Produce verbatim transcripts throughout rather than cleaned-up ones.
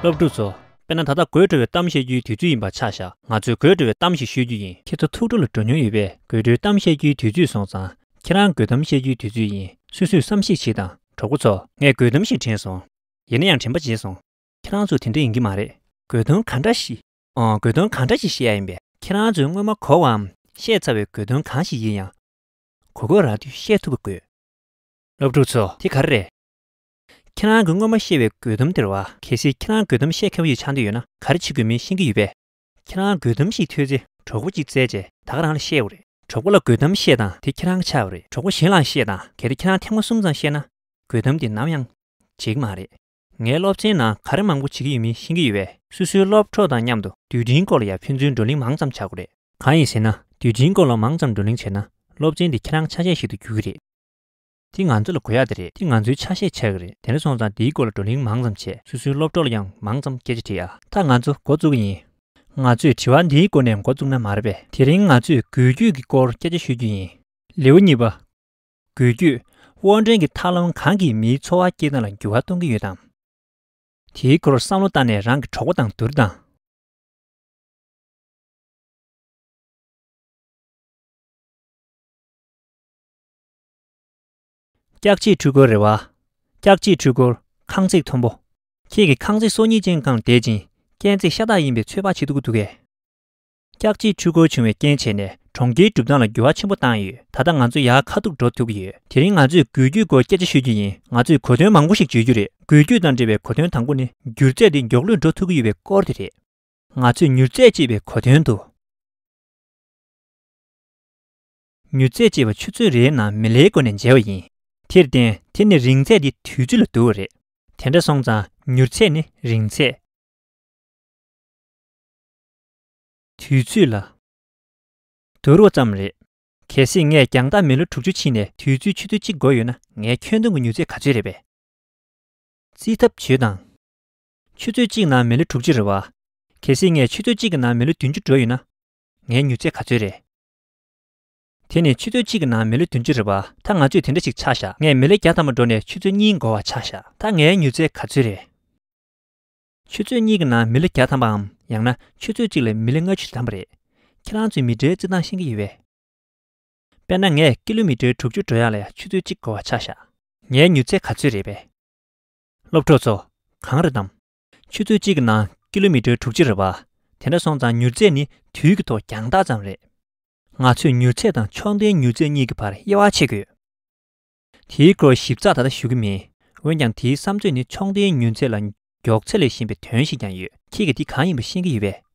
སློབ་ཕྲུག་ཚོ། དཔེར་ན་ད་ལྟ་དགོད་བྲོ་བའི་གཏམ་བཤད་རྒྱུའི་དུས་ཚོད་ཡིན་པ་ཆ་བཞག་ང་ཚོས་དགོད་བྲོ་བའི་གཏམ་ཞིག་ཤོད་རྒྱུ་ཡིན། ཁྱེད་ཚོ་ཐུགས་སྤྲོ་ལ་འགྲོ་མྱོང་ཡོད་པས། དགོད་བྲོའི་གཏམ་བཤད་རྒྱུའི་དུས་ཚོད་སོང་ཙང་། ཁྱེད་རང་དགོད་གཏམ་བཤད་རྒྱུའི་དུས་ཚོད་ཡིན། སོ་སོས་བསམ་གཞིག་བྱེད་དང་། གྲོགས་པོ་ཚོ། ངས་དགོད་གཏམ་ཞིག་དྲན་སོང་། ཡིན་ན་ཡང་དྲན་པ་བརྗེད་སོང་། ཁྱེད་རང་ཚོ་དེ་འདྲ་ཡིན་གྱི་མ་རེད། དགོད་གཏམ་ག་འདྲ་ཞིག་ཨང་། དགོད་གཏམ་ག་འདྲ་ཞིག་བཤད་ཡ་ཡིན་པས། ཁྱེད་རང་ཚོས་སྔོན་མ་གོ་བའམ་བཤད་ཚར་བའི་དགོད་གཏམ་གང་ཞིག་ཡིན་ཡང་། གོ་གོ་རང་དུས་བཤད་ཐུབ་པ་དགོས། སློབ་ཕྲུག་ཚོ། དེ་ག་རེ་རེད། ཁྱེད་རང་གིས་སྔོན་མ་བཤད་པའི་དགོད་གཏམ་དེ་རེད་བ། གལ་སྲིད་ཁྱེད་རང་དགོད་གཏམ་བཤད་མཁས་པོ་ཞིག་ཆགས་འདོད་ཡོད་ན། ག་རེ་བྱེད་དགོས་མིན་ཤེས་ཀྱི་ཡོད་པས། ཁྱེད་རང་དགོད་གཏམ་ཞིག་ཐོས་ཚེ། གྲོགས་པོ་གཅིག་བཙལ་བྱས་ད་ག་རང་ལ་བཤད་དགོས་རེད། གྲོགས་པོ་ལ་དགོད་གཏམ་བཤད་དང་། དེ་ཁྱེད་རང་ཆགས་པ་རེད། གྲོགས་པོ་གཞན་ལའང་བཤད་དང་། གལ་ཏེ་ཁྱེད་རང་ཐེངས་མ་གསུམ་ཙམ་བཤད་ན། དགོད་གཏམ་དེ་ནམ་ཡང་བརྗེད་ཀྱི་མ་རེད། ངའི་སློབ་ཚན་ནང་ག་རེ་མང་པོ་བྱེད་ཀྱི་ཡོད་མིན་ཤེས་ཀྱི་ཡོད་པས། སོ་སོའི་སློབ་གྲོགས་དང་མཉམ་དུ་དུས་དྲན་སྐོར་ལ་ཡང་ཕན་ཚུན་བགྲོ་གླེང་མང་ཙམ་བྱ་དགོས་རེད། གང་ཡིན་ཟེར་ན། དུས་དྲན་སྐོར་ལ་མང་ཙམ་བགྲོ་གླེང་བྱས་ན། སློབ་ཚན་དེ་ཁྱེད་རང་ཆ་ཤས་ཤིག་ཏུ་འགྱུར་གྱི་རེད། དེ་ང་ཚོ་ལ་དགོས་ཡག་དེ་རེད། དེ་ང་ཚོའི་ཆ་ཤས་ཆགས་ཀྱི་རེད། དེ་འདྲ་སོང་ཙང་དེའི་སྐོར་ལ་བགྲོ་གླེང་མང་ཙམ་བྱས། སོ་སོའི་སློབ་གྲོགས་ལ་ཡང་མང་ཙམ་སྐད་ཆ་དྲིས་ཨ། ད་ང་ཚོ་འགོ་བཙུགས་ཀྱི་ཡིན། ང་ཚོས་དྲི་བ་འདིའི་སྒོ་ནས་འགོ་བཙུགས་ན་མ་རེད་པས། དེ་རིང་ང་ཚོས་འགུལ་སྐྱོད་ཀྱི་སྐོར་སྐད་ཆ་ཤོད་རྒྱུ་ཡིན། ལེའུ་གཉིས་པ། འགུལ་སྐྱོད། དབོར་འདྲེན་གྱི་ཐབས་ལམ་གང་གིས་མིའི་འཚོ་བ་སྐྱེལ་སྟངས་ལ་འགྱུར་བ་གཏོང་གི་ཡོད་དམ། དེའི་སྐོར་བསམ་བློ་བཏང་ནས་རང་གི་གྲོགས་པོ་དང་བསྡུར་དང་། ལྕགས་བྱེད་འཕྲུལ་འཁོར་རེད་བ། ལྕགས་བྱེད་འཕྲུལ་འཁོར། རྐང་རྩེད་མཐོན་པོ། ཁྱེད་ཀྱིས་རྐང་རྩེད་སོ་གཉིས་ཅན་སྒང་བསྡད་ཅིང་། རྐང་རྩེད་ཤ་སྟག་ཡིན་པའི་ཚོད་དཔག་བྱེད་ཐུབ་ཀྱི་འདུག་གས། ལྕགས་བྱེད་འཕྲུལ་འཁོར་བྱུང་བའི་རྐྱེན་བྱས་ནས་གྲོང་ཁྱེར་གྲུབ་སྟངས་ལ་འགྱུར་བ་ཆེན་པོ་བཏང་ཡོད། ད་ལྟ་ང་ཚོ་ཡར་ཁ་ཐུག་འགྲོ་ཐུབ་ཀྱི་ཡོད། དེ་རིང་ང་ཚོས་འགུལ་སྐྱོད་སྐོར་སྐད་ཆ་ཤོད་རྒྱུ་ཡིན། ང་ཚོས་གོ་དོན་མང་པོ་ཞིག་བརྗོད་རྒྱུ་རེད། འགུལ་སྐྱོད་དང་འབྲེལ་བའི་གོ་དོན་དང་པོ་ནི། འགྱུར་ཚད་དེ་མགྱོགས་ལོས་འགྲོ་ཐུབ་ཀྱི་ཡོད་པའི་སྐོར་དེ་རེད། ང་ཚོས་མྱུར་ཚད་ཅེས་པའི་གོ་དོན་དུ། མྱུར་ཚད་ཅེས་པ་ཆུ་ཚོད་རེའི་ནང་མི་ལའི་སྒོ་ནས་འཇལ་བ་ཡིན། དེར་བརྟེན་དེ་ནི་རིང་ཚད་དེ་དུས་ཚོད་ལ་བསྡུར་བ་རེད། དེ་འདྲ་སོང་ཙང་མྱུར་ཚད་ནི་རིང་ཚད། དུས་ཚོད་ལ་བསྡུར་བ་ཙམ་རེད། གལ་སྲིད་ངས་རྒྱང་ཐག་མི་ལོ་དྲུག་ཅུ་ཕྱིན་ནས་དུས་ཚོད་ཆུ་ཚོད་གཅིག་འགོར་ཡོད་ན། ངའི་ཁྱོན་བསྡོམས་ཀྱི་མྱུར་ཚད་ག་ཚོད་རེད་པས། རྩིས་ཐབས་བྱོས་དང་། ཆུ་ཚོད་གཅིག་ནང་མི་ལོ་དྲུག་ཅུ་རེད་བ། གལ་སྲིད་ངས་ཆུ་ཚོད་གཅིག་གི་ནང་མི་ལོ་བདུན་ཅུ་འགྲོ་ཡོད་ན། ངའི་མྱུར་ཚད་ག་ཚོད་རེད། དེ་ནི་ཆུ་ཚོད་གཅིག་གི་ནང་མི་ལོ་བདུན་ཅུ་རེད་བ། ད་ང་ཚོས་དེ་འདྲ་ཞིག་ཆ་བཞག་ངས་མི་ལོ་བརྒྱ་ཐམ་པ་འགྲོ་ནས་ཆུ་ཚོད་གཉིས་འགོར་བ་ཆ་བཞག་ད་ངའི་མྱུར་ཚད་ག་ཚོད་རེད། ཆུ་ཚོད་གཉིས་ཀྱི་ནང་མི་ལོ་བརྒྱ་ཐམ་པའམ། ཡང་ན་ཆུ་ཚོད་གཅིག་ལ་མི་ལོ་ལྔ་བཅུ་ཐམ་པ་རེད། ཁྱེད་རང་ཚོས་མི་ཊར་རྩི་སྟངས་ཤེས་ཀྱི་ཡོད་པས། དཔེར་ན་ངས་ཀི་ལོ་མི་ཊར་དྲུག་ཅུ་འགྲོ་ཡག་ལ་ཡང་ཆུ་ཚོད་གཅིག་འགོར་བ་ཆ་བཞག་ངའི་མྱུར་ཚད་ག་ཚོད་རེད་པས། སློབ་གྲོགས་ཚོ། གང་རེད་དམ། ཆུ་ཚོད་གཅིག་གི་ནང་ཀི་ལོ་མི་ཊར་དྲུག་ཅུ་རེད་པ། དེ་འདྲ་སོང་ཙང་མྱུར་ཚད་ནི་དུས་ཀྱི་ཐོག་རྒྱང་ཐག་ཙམ་རེད། ང་ཚོས་མྱུར་ཚད་དང་ཕྱོགས་འཐེན་མྱུར་ཚད་གཉིས་ཀྱི་བར་དབྱེ་བ་ཕྱེ་དགོས། དེའི་སྐོར་ཞིབ་ཚགས་ད་ལྟ་ཞུ་གི་མེད། འོན་ཀྱང་དེའི་བསམ་ཚོད་ནི་ཕྱོགས་འཐེན་མྱུར་ཚད་ལ་མགྱོགས་ཚད་ལས་གཞན་པའི་དོན་ཞིག་ཀྱང་ཡོད། ཁྱེད་ཀྱིས་དེ་གང་ཡིན་པ་ཤེས་ཀྱི་ཡོད་པས།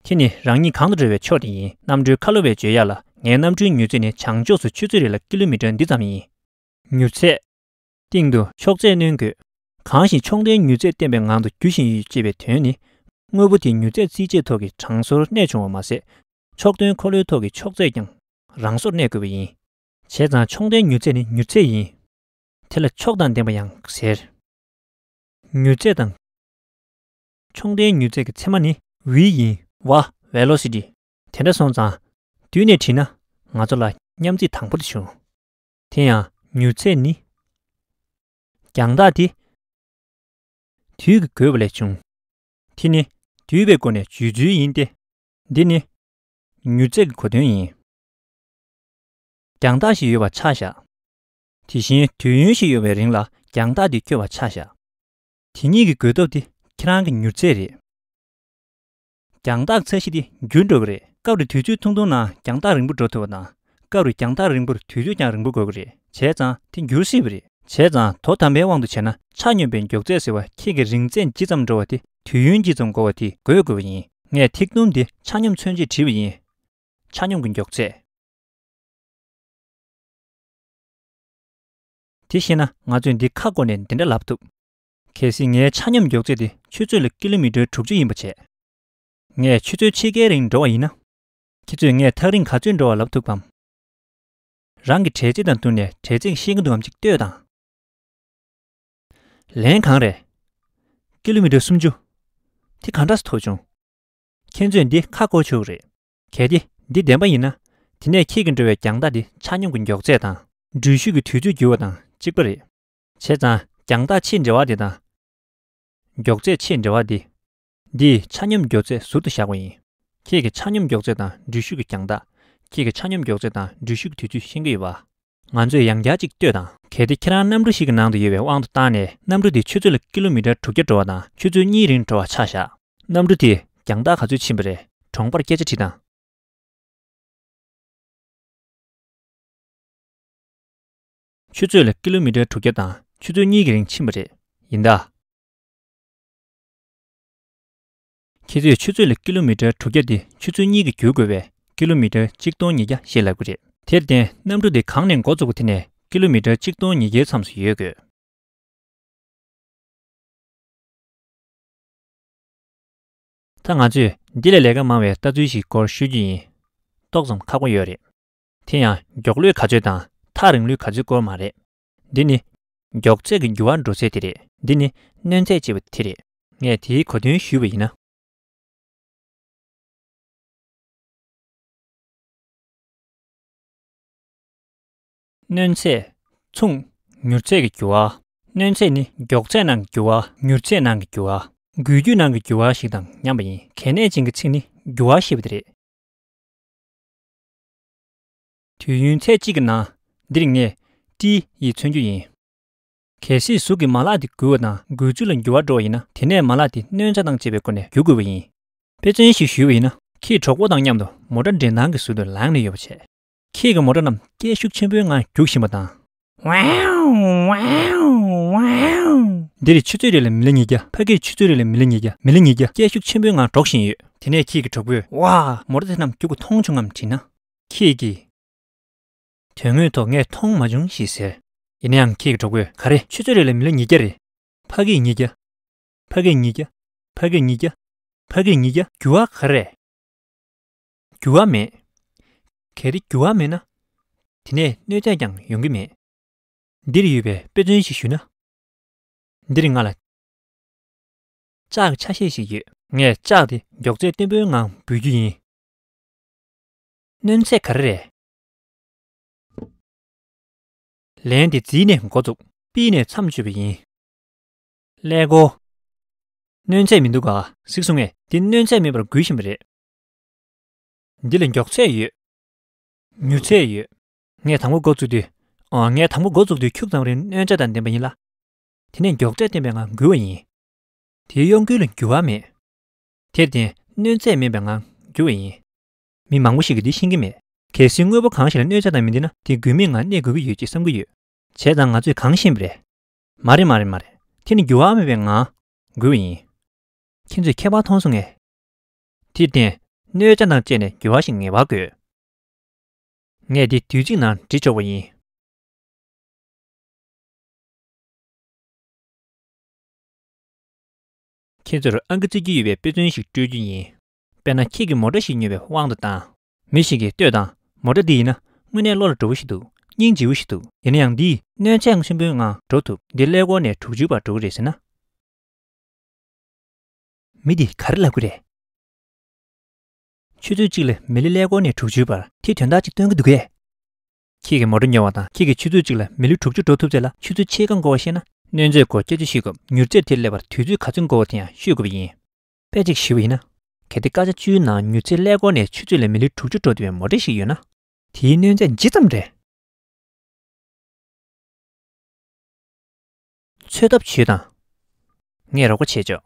དེ་ནི་རང་ཉིད་གང་དུ་འགྲོ་བའི་ཕྱོགས་དེ་ཡིན། གནམ་གྲུའི་ཁ་ལོ་བས་བརྗོད་ཡག་ལ། ངའི་གནམ་གྲུའི་མྱུར་ཚད་ནི་བྱང་ཕྱོགས་སུ་ཆུ་ཚོད་རེ་ལ་ཀི་ལོ་མི་ཊར་འདི་ཙམ་ཡིན། མྱུར་ཚད། སྟེང་དུ་ཕྱོགས་ཚད་སྣོན་དགོས། གང་ཞིག་ཕྱོགས་འཐེན་མྱུར་ཚད་བསྟན་པའི་ངང་དུ་རྒྱུ་བཞིན་ཡོད་ཅེས་པའི་དོན་ནི། དངོས་པོ་དེ་མྱུར་ཚད་རྩིས་དཔྱད་ཐོག་གི་གྲངས་སོར་གནས་བྱུང་བ་མ་ཟད། ཕྱོགས་སྟོན་འཁོར་ལོའི་ཐོག་གི་ཕྱོགས་ཚད་ཀྱང་རང་སོར་གནས་དགོས་པ་ཡིན། བྱས་ཙང་ཕྱོགས་འཐེན་མྱུར་ཚད་ནི་མྱུར་ཚད་ཡིན། དེ་ལ་ཕྱོགས་དང་ལྡན་པ་ཡང་ཟེར། མྱུར་ཚད་དང་། ཕྱོགས་འཐེན་མྱུར་ཚད་ཀྱི་ཚད་མ་ནི་ཝི་ཡིན། ཝ། Velocity། དེ་འདྲ་སོང་ཙང་། བསྡུས་ནས་བྲིས་ན། ང་ཚོ་ལ་མཉམ་རྩིས་དང་པོ་དེ་བྱུང་། དེ་ཡང་མྱུར་ཚད་ནི། རྒྱང་ཐག་དེ། དུས་ཀྱི་བགོས་པ་ལས་བྱུང་། དེ་ནི་བསྡུས་པའི་སྒོ་ནས་བརྗོད་ཚུལ་ཡིན་ཏེ། འདི་ནི་མྱུར་ཚད་ཀྱི་གོ་དོན་ཡིན། རྒྱང་ཐག་ཞིག་ཡོད་པ་ཆ་བཞག་དེ་བཞིན་དུས་ཡུན་ཞིག་ཡོད་པའི་རིང་ལ་རྒྱང་ཐག་དེ་བསྐྱོད་པ་ཆ་བཞག་དེ་གཉིས་ཀྱི་བགོས་ཐོབ་དེ་ཁྱེད་རང་གི་མྱུར་ཚད་རེད། རྒྱང་ཐག་ཚད་གཞི་དེ་འགྱུར་འགྲོ་གི་རེད། སྐབས་རེ་དུས་ཚོད་ཐུང་ཐུང་ནང་རྒྱང་ཐག་རིང་པོ་འགྲོ་ཐུབ་པ་དང་། སྐབས་རེ་རྒྱང་ཐག་རིང་པོར་དུས་ཚོད་ཀྱང་རིང་པོ་འགོར་གི་རེད། བྱས་ཙང་དེ་འགྱུར་སྲིད་པ་རེད། བྱས་ཙང་དོ་དམ་པའི་དབང་དུ་བྱས་ན། ཆ་སྙོམས་པའི་མགྱོགས་ཚད་ཟེར་བ་ཁྱེད་ཀྱི་རིང་ཚད་ཇི་ཙམ་འགྲོ་བ་དེ་དུས་ཡུན་ཇི་ཙམ་འགོར་བ་དེས་བགོས་དགོས་པ་ཡིན། ངས་ཐིག་དུམ་དེ་ཆ་སྙོམས་མཚོན་བྱེད་བྲིས་པ་ཡིན། ཆ་སྙོམས་ཀྱི་མགྱོགས་ཚད། དེ་ཤེས་ན་ང་ཚོས་འདི་ཁ་བསྐོར་ནས་འདི་འདྲ་ལབ་ཐུབ། གལ་སྲིད་ངའི་ཆ་སྙོམས་མགྱོགས་ཚད་དེ་ཆུ་ཚོད་ལ་ཀི་ལོ་མི་ཊར་དྲུག་ཅུ་ཡིན་པ་བྱས། ངས་ཆུ་ཚོད་ཕྱེད་ཀའི་རིང་འགྲོ་བ་ཡིན་ན། ཁྱེད་ཚོས་ངས་ཐག་རིང་ག་ཚོད་འགྲོ་བ་ལབ་ཐུབ་བམ། རང་གི་དྲན་རྩིས་དང་བསྟུན་ནས་དྲན་རྩིས་ཤེས་ཀྱི་འདུག་གམ་ཅིག་ལྟོས་དང་། ལན་གང་རེད། ཀི་ལོ་མི་ཊར་སུམ་ཅུ། དེ་ག་འདྲ་སེ་ཐོབ་བྱུང་། ཁྱེད་ཚོས་འདི་ཁ་བསྐོར་ཆོག་གི་རེད། གལ་ཏེ་འདི་བདེན་པ་ཡིན་ན། དེ་ནས་ཁྱེད་ཀྱིས་འགྲོ་བའི་རྒྱང་ཐག་དེ་ཆ་སྙོམས་ཀྱི་མགྱོགས་ཚད་དང་། འགྲུལ་བཞུད་ཀྱི་དུས་ཚོད་བསྒྱུར་བ་དང་གཅིག་པ་རེད། བྱས་ཙང་རྒྱང་ཐག་ཕྱེད་འབྲེལ་བ་དེ་དང་། མགྱོགས་ཚད་ཆེ་འབྲེལ་བ་འདི། འདིས་ཆ་སྙོམས་མགྱོགས་ཚད་ཟུར་དུ་བཞག་པ་ཡིན། ཁྱེད་ཀྱིས་ཆ་སྙོམས་མགྱོགས་ཚད་དང་འགྲུལ་བཞུད་ཀྱི་རྒྱང་ཐག་ཁྱེད་ཀྱིས་ཆ་སྙོམས་མགྱོགས་ཚད་དང་འགྲུལ་བཞུད་ཀྱི་དུས་ཚོད་ཤེས་ཀྱི་ཡོད་པ། ང་ཚོས་ཡང་བསྐྱར་གཅིག་ལྟོས་དང་། གལ་ཏེ་ཁྱེད་རང་གནམ་གྲུ་ཞིག་གི་ནང་དུ་ཡོད་པའི་དབང་དུ་བཏང་ནས། གནམ་གྲུ་དེ་ཆུ་ཚོད་ལ་ཀི་ལོ་མི་ཊར་དྲུག་བརྒྱ་འགྲོ་བ་དང་ཆུ་ཚོད་གཉིས་རིང་འགྲོ་བ་ཆ་བཞག་གནམ་གྲུ་དེས་རྒྱང་ཐག་ག་ཚོད་ཕྱིན་པ་རེད། གྲོང་པར་སྐད་ཆ་དྲིས་དང་། ཆུ་ཚོད་ལ་ཀི་ལོ་མི་ཊར་དྲུག་བརྒྱ་དང་ཆུ་ཚོད་གཉིས་ཀྱི་རིང་ཕྱིན་པ་རེད། ཡིན་ད། ཁྱེད་ཚོས་ཆུ་ཚོད་ལ་ཀི་ལོ་མི་ཊར་དྲུག་བརྒྱ་དེ་ཆུ་ཚོད་གཉིས་ཀྱིས་བསྒྱུར་དགོས་པས། ཀི་ལོ་མི་ཊར་གཅིག་སྟོང་ཉིས་བརྒྱ་ཞེས་ལབ་ཀྱི་རེད། དེར་བརྟེན། གནམ་གྲུ་དེ་གང་ནས་འགོ་བཙུགས་པ་དེ་ནས་ཀི་ལོ་མི་ཊར་གཅིག་སྟོང་ཉིས་བརྒྱའི་མཚམས་སུ་ཡོད་དགོས། ད་ང་ཚོས་འདི་ལས་ལས་ཀ་མང་བའི་ལྟ་ཚུལ་ཞིག་སྐོར་ཞུ་རྒྱུ་ཡིན། ཏོག་ཙམ་ཁག་པོ་ཡོད་རེད། དེ་ཡང་མགྱོགས་ལོས་ག་ཚོད་དང་ཐག་རིང་ལོས་ག་ཚོད་སྐོར་མ་རེད། འདི་ནི་མགྱོགས་ཚད་ཀྱི་འགྱུར་བ་འགྲོ་ཚད་དེ་རེད། འདི་ནི་གནོན་ཚད་ཅེས་པ་དེ་རེད། ངས་དེའི་གོ་དོན་ཞུས་པ་ཡིན་ན། གནོན་ཚད། མཚུངས། མྱུར་ཚད་ཀྱི་འགྱུར་བ། གནོན་ཚད་ནི་མགྱོགས་ཚད་ནང་གི་འགྱུར་བ། མྱུར་ཚད་ནང་གི་འགྱུར་བ། འགུལ་སྐྱོད་ནང་གི་འགྱུར་བ་ཞིག་དང་མཉམ་པ་ཡིན། གལ་གནད་ཅན་གྱི་ཚིག་ནི་འགྱུར་བ་ཞེས་པ་དེ་རེད། དུས་ཡུན་ཚད་གཅིག་གི་ནང་འདིར་ངས་ཏི་ཡིས་མཚོན་རྒྱུ་ཡིན། གལ་སྲིད་གཟུགས་ཀྱི་མ་ལག་དེ་འགུལ་བ་དང་འགུལ་ཚུལ་ལ་འགྱུར་བ་འགྲོ་བ་ཡིན་ན། དེ་ནས་མ་ལག་དེ་གནོན་ཆ་དང་བཅས་པའི་སྒོ་ནས་བསྒྱུར་དགོས་པ་ཡིན། དཔེ་མཚོན་ཞིག་ཞུས་པ་ཡིན་ན། ཁྱེད་གྲོགས་པོ་དང་མཉམ་དུ་མོ་ཊ་འདྲེན་སྟངས་ཀྱི་ཟུར་དུ་ལངས་ནས་ཡོད་པ་བྱས། ཁྱེད་ཀྱིས་མོ་ཊ་རྣམས་སྐད་ཤུགས་ཆེན་པོའི་ངང་རྒྱུག་བཞིན་པ་དང་། འདིར་ཆུ་ཚོད་རེ་ལ་མི་ལི་ཉིས་བརྒྱ། ཕ་གིར་ཆུ་ཚོད་རེ་ལ་མི་ལི་ཉིས་བརྒྱ། མི་ལི་ཉིས་བརྒྱ་སྐད་ཤུགས་ཆེན་པོའི་ངང་སྒྲོག་བཞིན་ཡོད། དེ་ནས་ཁྱེད་ཀྱི་གྲོགས་པོས། ཝ། མོ་ཊ་དེ་རྣམས་རྒྱུག་པ་མཐོང་བྱུང་ངམ་དྲིས་ན། ཁྱེད་ཀྱིས། དོན་དངོས་ཐོག་ངས་མཐོང་མ་བྱུང་ཞེས་ཟེར། ཡིན་ནའང་ཁྱེད་ཀྱི་གྲོགས་པོས། ག་རེ། ཆུ་ཚོད་རེ་ལ་མི་ལི་ཉིས་བརྒྱ་རེད། ཕ་གིར་ཉིས་བརྒྱ། ཕ་གིར་ཉིས་བརྒྱ། ཕ་གིར་ཉིས་བརྒྱ། ཕ་གིར་ཉིས་བརྒྱ། འགྱུར་བ་ག་རེ་རེད། འགྱུར་བ་མེད། གལ་ཏེ་འགྱུར་བ་མེད་ན། དེ་ནས་གནོད་འཚེ་ཀྱང་ཡོང་གི་མེད། འདིར་ཡོད་པའི་དཔེ་མཚོན་ཞིག་ཞུས་ན། འདིར་ང་ལ་ལྕགས་ཀྱི་ཆ་ཤས་ཤིག་ཡོད། ངས་ལྕགས་དེ་མགྱོགས་ཚད་བརྟན་པོའི་ངང་འབུད་རྒྱུ་ཡིན། གནོན་ཚད་ག་རེ་རེད། ལན་དེ་རྫིས་ནས་འགོ་བཙུགས། པི་ནས་མཚམས་གཅོད་པ་ཡིན། ཀླད་ཀོར། གནོན་ཚད་མི་འདུག་ག་གཟིགས་སོང་ངས། འདི་གནོན་ཚད་མེད་པར་འགུལ་བཞིན་པ་རེད། འདི་ལ་མགྱོགས་ཚད་ཡོད། མྱུར་ཚད་ཡོད། ངས་དང་པོ་འགོ་བཙུགས་དུས། ཨ། ངས་དང་པོ་འགོ་བཙུགས་དུས་ཁྱུག་ཙམ་རིང་གནོན་ཚད་དང་ལྡན་པ་ཡིན་ལ། དེ་ནས་མགྱོགས་ཚད་ལྡན་པའི་ངང་འགུལ་བ་ཡིན། དེའི་གཡོ་འགུལ་ལ་འགྱུར་བ་མེད། དེར་བརྟེན་གནོན་ཚད་མེད་པའི་ངང་རྒྱུག་པ་ཡིན། མི་མང་པོ་ཞིག་གིས་འདི་ཤེས་ཀྱི་མེད། གལ་སྲིད་དངོས་པོ་གང་ཞིག་ལ་གནོད་བྱ་དང་མི་ལྡན་ན་དེ་འགུལ་མེད་ངང་གནས་དགོས་ཀྱི་ཡོད་ཅེས་བསམ་གྱི་ཡོད། བྱས་ཙང་ང་ཚོས་གང་ཤེས་པ་རེད། མ་རེད་མ་རེད་མ་རེད། དེ་ནི་འགྱུར་བ་མེད་པའི་ངང་འགུལ་བ་ཡིན། ཁྱེད་ཚོས་ཁྱད་པར་མཐོང་སོང་ངས། དེར་བརྟེན་གནོད་བྱ་དང་བཅས་ནས་འགྱུར་བ་ཞིག་ངེས་པར་དགོས། ངས་འདི་དུས་གཅིག་ནང་བྲིས་ཆོག་པ་ཡིན། ཁྱེད་ཚོར་ཨང་ཀི་བརྩི་རྒྱུ་ཡོད་པའི་དཔེ་མཚོན་ཞིག་སྤྲོད་རྒྱུ་ཡིན། དཔེར་ན་ཁྱེད་ཀྱིས་མོ་ཊ་ཞིག་ཉོས་པའི་དབང་དུ་བཏང་། མི་ཞིག་གིས་ལྟོས་དང་། མོ་ཊ་འདི་ཡིན་ན་དངོས་གནས་བློ་ལ་འགྲོ་བོ་ཞིག་འདུག་སྙིང་རྗེ་བོ་ཞིག་འདུག་ཡིན་ན་ཡང་འདིས་གནོད་འཚེ་ཆེན་པོའི་ངང་འགྲོ་ཐུབ། འདི་ཀླད་ཀོར་ནས་དྲུག་ཅུའི་བར་འགྲོ་གི་རེད་ཟེར་ན། མི་འདིས་ག་རེ་ལབ་ཀྱི་རེད། ཆུ་ཚོད་གཅིག་ལ་མི་ལི་ཀླད་ཀོར་ནས་དྲུག་ཅུའི་བར། དེས་དོན་དག་ཅིག་སྟོན་གྱི་འདུག་གས། ཁྱེད་ཀྱིས་མོ་ཊ་ཉོ་བ་དང་ཁྱེད་ཀྱིས་ཆུ་ཚོད་གཅིག་ལ་མི་ལི་དྲུག་ཅུ་འགྲོ་ཐུབ་ཚད་ལ་ཆུ་ཚོད་ཕྱེད་ཀ་འགོར་བ་ཤེས་ན། གནོད་འཚེའི་སྐོར་སྐད་ཆ་ཤོད་སྐབས་མྱུར་ཚད་དེར་སླེབས་པར་དུས་ཚོད་ག་ཚོད་འགོར་བ་དེ་ཡང་ཤོད་དགོས་པ་ཡིན། དཔེ་གཅིག་ཞུས་པ་ཡིན་ན། གལ་ཏེ་སྐར་ཆ་བཅུའི་ནང་མྱུར་ཚད་ཀླད་ཀོར་ནས་ཆུ་ཚོད་ལ་མི་ལི་དྲུག་ཅུ་འགྲོ་ཐུབ་པའི་མོ་ཊ་ཞིག་ཡོད་ན། དེའི་གནོད་འཚེ་ཇི་ཙམ་རེད། ཚོད་ལྟ་བྱོས་དང་། ངས་རོགས་པ་བྱས་ཆོག་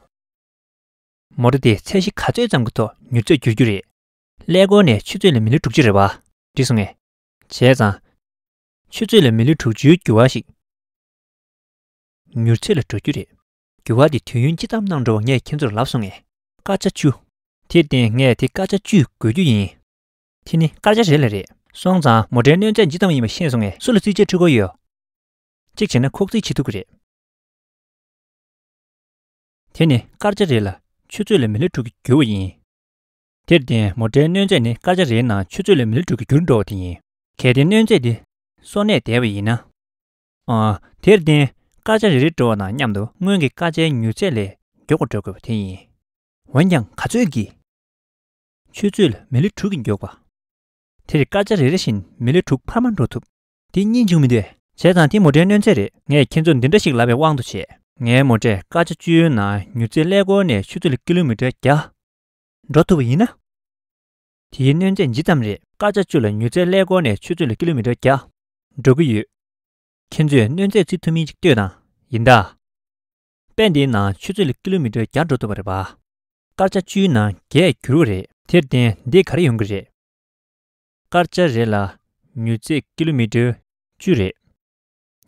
མོ་ཊ་དེས་ཚད་གཞི་ག་ཚོད་ཙམ་གྱི་ཐོག་མྱུར་ཚད་བསྒྱུར་རྒྱུ་རེད། ཀླད་ཀོར་ནས་ཆུ་ཚོད་ལ་མི་ལི་དྲུག་ཅུ་རེད་པ། འགྲིག་སོང་ངས། བྱས་ཙང་། ཆུ་ཚོད་ལ་མི་ལི་དྲུག་ཅུའི་འགྱུར་བ་ཞིག་མྱུར་ཚད་ལ་འགྲོ་རྒྱུ་རེད། འགྱུར་བ་དེ་དུས་ཡུན་ཅི་ཙམ་ནང་འགྲོ་བ་ངས་ཁྱེད་ཚོར་ལབ་སོང་ངས། སྐར་ཆ་བཅུ། དེར་བརྟེན་ངས་དེ་སྐར་ཆ་བཅུས་བགོ་རྒྱུ་ཡིན། དེ་ནི་སྐར་ཆ་རེ་ལ་རེད། སོང་ཙང་མོ་ཊའི་གནོད་འཚེ་ཇི་ཙམ་ཡིན་པ་ཤེས་སོང་ངས། སུ་ལ་རྩིས་ཆད་འཁྲི་དགོས་ཡོད། གཅིག་བྱས་ན་ཁོག་རྩིས་བྱེད་ཐུབ་ཀྱི་རེད། དེ་ནི་སྐར་ཆ་རེ་ལ་ཆུ་ཚོད་ལ་མི་ལི་དྲུག་གི་འགྱུར་བ་ཡིན། དེར་བརྟེན་མོ་ཊའི་གནོད་འཚེ་ནི་སྐར་ཆ་རེའི་ནང་ཆུ་ཚོད་ལ་མི་ལི་དྲུག་གི་འགྱུར་འགྲོ་བ་དེ་ཡིན། གལ་ཏེ་གནོད་འཚེ་དེ་སོར་གནས་བསྡད་པ་ཡིན་ན། ཨ། དེར་བརྟེན་སྐར་ཆ་རེ་རེ་འགྲོ་བ་དང་མཉམ་དུ་སྔོན་གྱི་སྐར་ཆའི་མྱུར་ཚད་ལས་མགྱོགས་པར་འགྲོ་དགོས་པ་དེ་ཡིན། འོན་ཀྱང་ག་ཚོད་ཀྱིས། ཆུ་ཚོད་ལ་མི་ལི་དྲུག་གིས་མགྱོགས་པ། དེར་སྐར་ཆ་རེ་རེ་བཞིན་མི་ལི་དྲུག་འཕར་མ་འགྲོ་ཐུབ། དེ་རྙེད་བྱུང་མི་འདུག་བྱས་ཙང་དེ་མོ་ཊའི་གནོད་འཚེ་རེད། ངས་ཁྱེད་ཚོར་འདི་འདྲ་ཞིག་ལབ་པའི་དབང་དུ་བྱས། ངའི་མོ་ཊས་སྐར་ཆ་བཅུའི་ནང་མྱུར་ཚད་ཀླད་ཀོར་ནས་ཆུ་ཚོད་ལ་ཀི་ལོ་མི་ཊར་བརྒྱ་འགྲོ་ཐུབ་པ་ཡིན་ན། དེའི་གནོད་འཚེ་ཇི་ཙམ་རེད། སྐར་ཆ་བཅུ་ལ་མྱུར་ཚད་ཀླད་ཀོར་ནས་ཆུ་ཚོད་ལ་ཀི་ལོ་མི་ཊར་བརྒྱ་འགྲོ་གི་ཡོད། ཁྱེད་ཚོས་གནོད་འཚེ་བརྩི་ཐུབ་མིན་ཅིག་ལྟོས་དང་། ཡིན་ད། དཔེ་འདིའི་ནང་ཆུ་ཚོད་ལ་ཀི་ལོ་མི་ཊར་བརྒྱ་འགྲོ་ཐུབ་པ་རེད་པ། སྐར་ཆ་བཅུའི་ནང་བརྒྱས་བསྒྱུར་བ་རེད། དེར་བརྟེན་འདི་ག་རེ་ཡོང་གི་རེད། སྐར་ཆ་རེ་ལ་མྱུར་ཚད་ཀི་ལོ་མི་ཊར་བཅུ་རེད།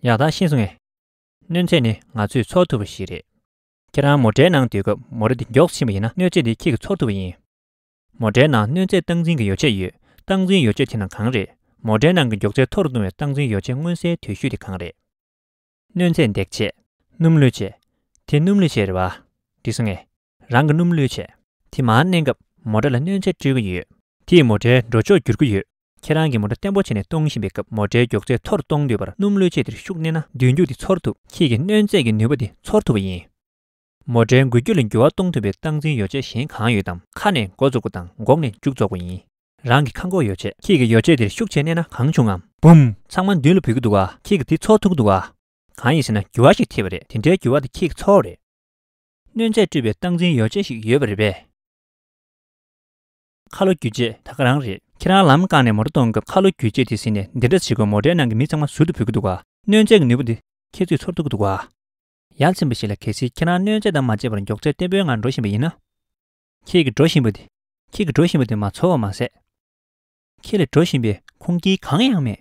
ཡག་ཐག་ཤེས་སོང་ངས། གནོད་འཚེ་ནི་ང་ཚོས་ཚོར་ཐུབ་པ་ཞིག་རེད། ཁྱེད་རང་མོ་ཊའི་ནང་སྡོད་སྐབས་མོ་ཊ་དེ་མགྱོགས་ཕྱིན་པ་ཡིན་ན་གནོད་འཚེ་དེ་ཁྱེད་ཀྱིས་ཚོར་ཐུབ་པ་ཡིན། མོ་ཊའི་ནང་གནོད་འཚེ་སྟངས་འཛིན་གྱི་ཡོ་བྱད་ཡོད། སྟངས་འཛིན་ཡོ་བྱད་དེ་ནང་གང་རེད། མོ་ཊའི་ནང་གི་མགྱོགས་ཚད་མཐོ་རུ་གཏོང་བའི་སྟངས་འཛིན་ཡོ་བྱད་མངོན་གསལ་དོད་ཤོས་དེ་གང་རེད། གནོད་འཚེ་འདེགས་བྱེད། སྣུམ་གློད་བྱེད། དེ་སྣུམ་གློད་བྱེད་རེད་བ། འགྲིག་སོང་ངས། རང་གི་སྣུམ་གློད་བྱེད། དེ་མར་མནན་སྐབས་མོ་ཊ་ལ་གནོད་འཚེ་སྤྲོད་ཀྱི་ཡོད། དེས་མོ་ཊའི་འགྲོ་ཕྱོགས་བསྒྱུར་གྱི་ཡོད། ཁྱེད་རང་གིས་མོ་ཊ་བརྟན་པོ་བྱས་ནས་གཏོང་བཞིན་པའི་སྐབས་མོ་ཊའི་མགྱོགས་ཚད་མཐོ་རུ་གཏོང་འདོད་པར་སྣུམ་གློད་བྱེད་དེར་ཤུགས་བསྣན་ན་མདུན་སྐྱོད་དེ་ཚོར་ཐུབ། ཁྱེད་ཀྱིས་གནོད་འཚེ་གི་ནུས་པ་དེ་ཚོར་ཐུབ་པ་ཡིན། མོ་ཊའི་འགུལ་སྐྱོད་ལ་འགྱུར་བ་གཏོང་ཐུབ་པའི་སྟངས་འཛིན་ཡོ་བྱད་གཞན་གང་ཡོད་དམ། ཁ་ནས་འགོ་འཛུགས་པ་དང་འགོག་ནས་མཇུག་རྫོགས་པ་ཡིན། རང་གི་ཁ་འགོག་ཡོ་བྱད། ཁྱེད་ཀྱིས་ཡོ་བྱད་དེར་ཤུགས་ཆེ་མནན་ན་གང་བྱུང་ངམ། བུམ། ཚང་མ་མདུན་ལ་བུད་ཀྱི་འདུག་ག་ཁྱེད་ཀྱིས་དེ་ཚོར་ཐུབ་ཀྱི་འདུག་ག་གང་ཡིན་ཟེར་ན་འགྱུར་བ་ཞིག་ཐེབས་པ་རེད། དེ་འདྲའི་འགྱུར་བ་དེ་ཁྱེད་ཀྱིས་ཚོར་བ་རེད། གནོད་འཚེ་སྤྲོད་པའི་སྟངས་འཛིན་ཡོ་བྱད་ཞིག་ཡོད་པ་རེད་པས། ཁ་ལོ་སྒྱུར་བྱེད་ད་ག་རང་རེད། ཁྱེད་རང་ལམ་བཀག་ནས་མོ་ཊ་གཏོང་སྐབས་ཁ་ལོ་སྒྱུར་བྱེད་དེ་ཟིན་ནས་འདི་འདྲ་བྱེད་དགོས། མོ་ཊའི་ནང་གི་མི་ཚང་མ་ཟུར་དུ་བུད་ཀྱི་འདུག་ག་གནོད་འཚེ་གི་ནུས་པ་འདི་ཁྱེད་ཚོས་ཚོར་ཐུབ་ཀྱི་འདུག་ག་ཡ་མཚན་པ་ཞིག་ལ། གལ་སྲིད་ཁྱེད་རང་གནོད་འཚེ་དང་མ་བརྗེད་པར་མགྱོགས་ཚད་བརྟན་པོའི་ངང་འགྲོ་བཞིན་པ་ཡིན་ན། ཁྱེད་ཀྱིས་འགྲོ་བཞིན་པ་དེ། ཁྱེད་ཀྱིས་འགྲོ་བཞིན་པ་དེ་མ་ཚོར་བ་མ་ཟད། ཁྱེད་ལ་འགྲོ་བཞིན་པའི་ཁུངས་སྐྱེལ་གང་ཡང་མེད།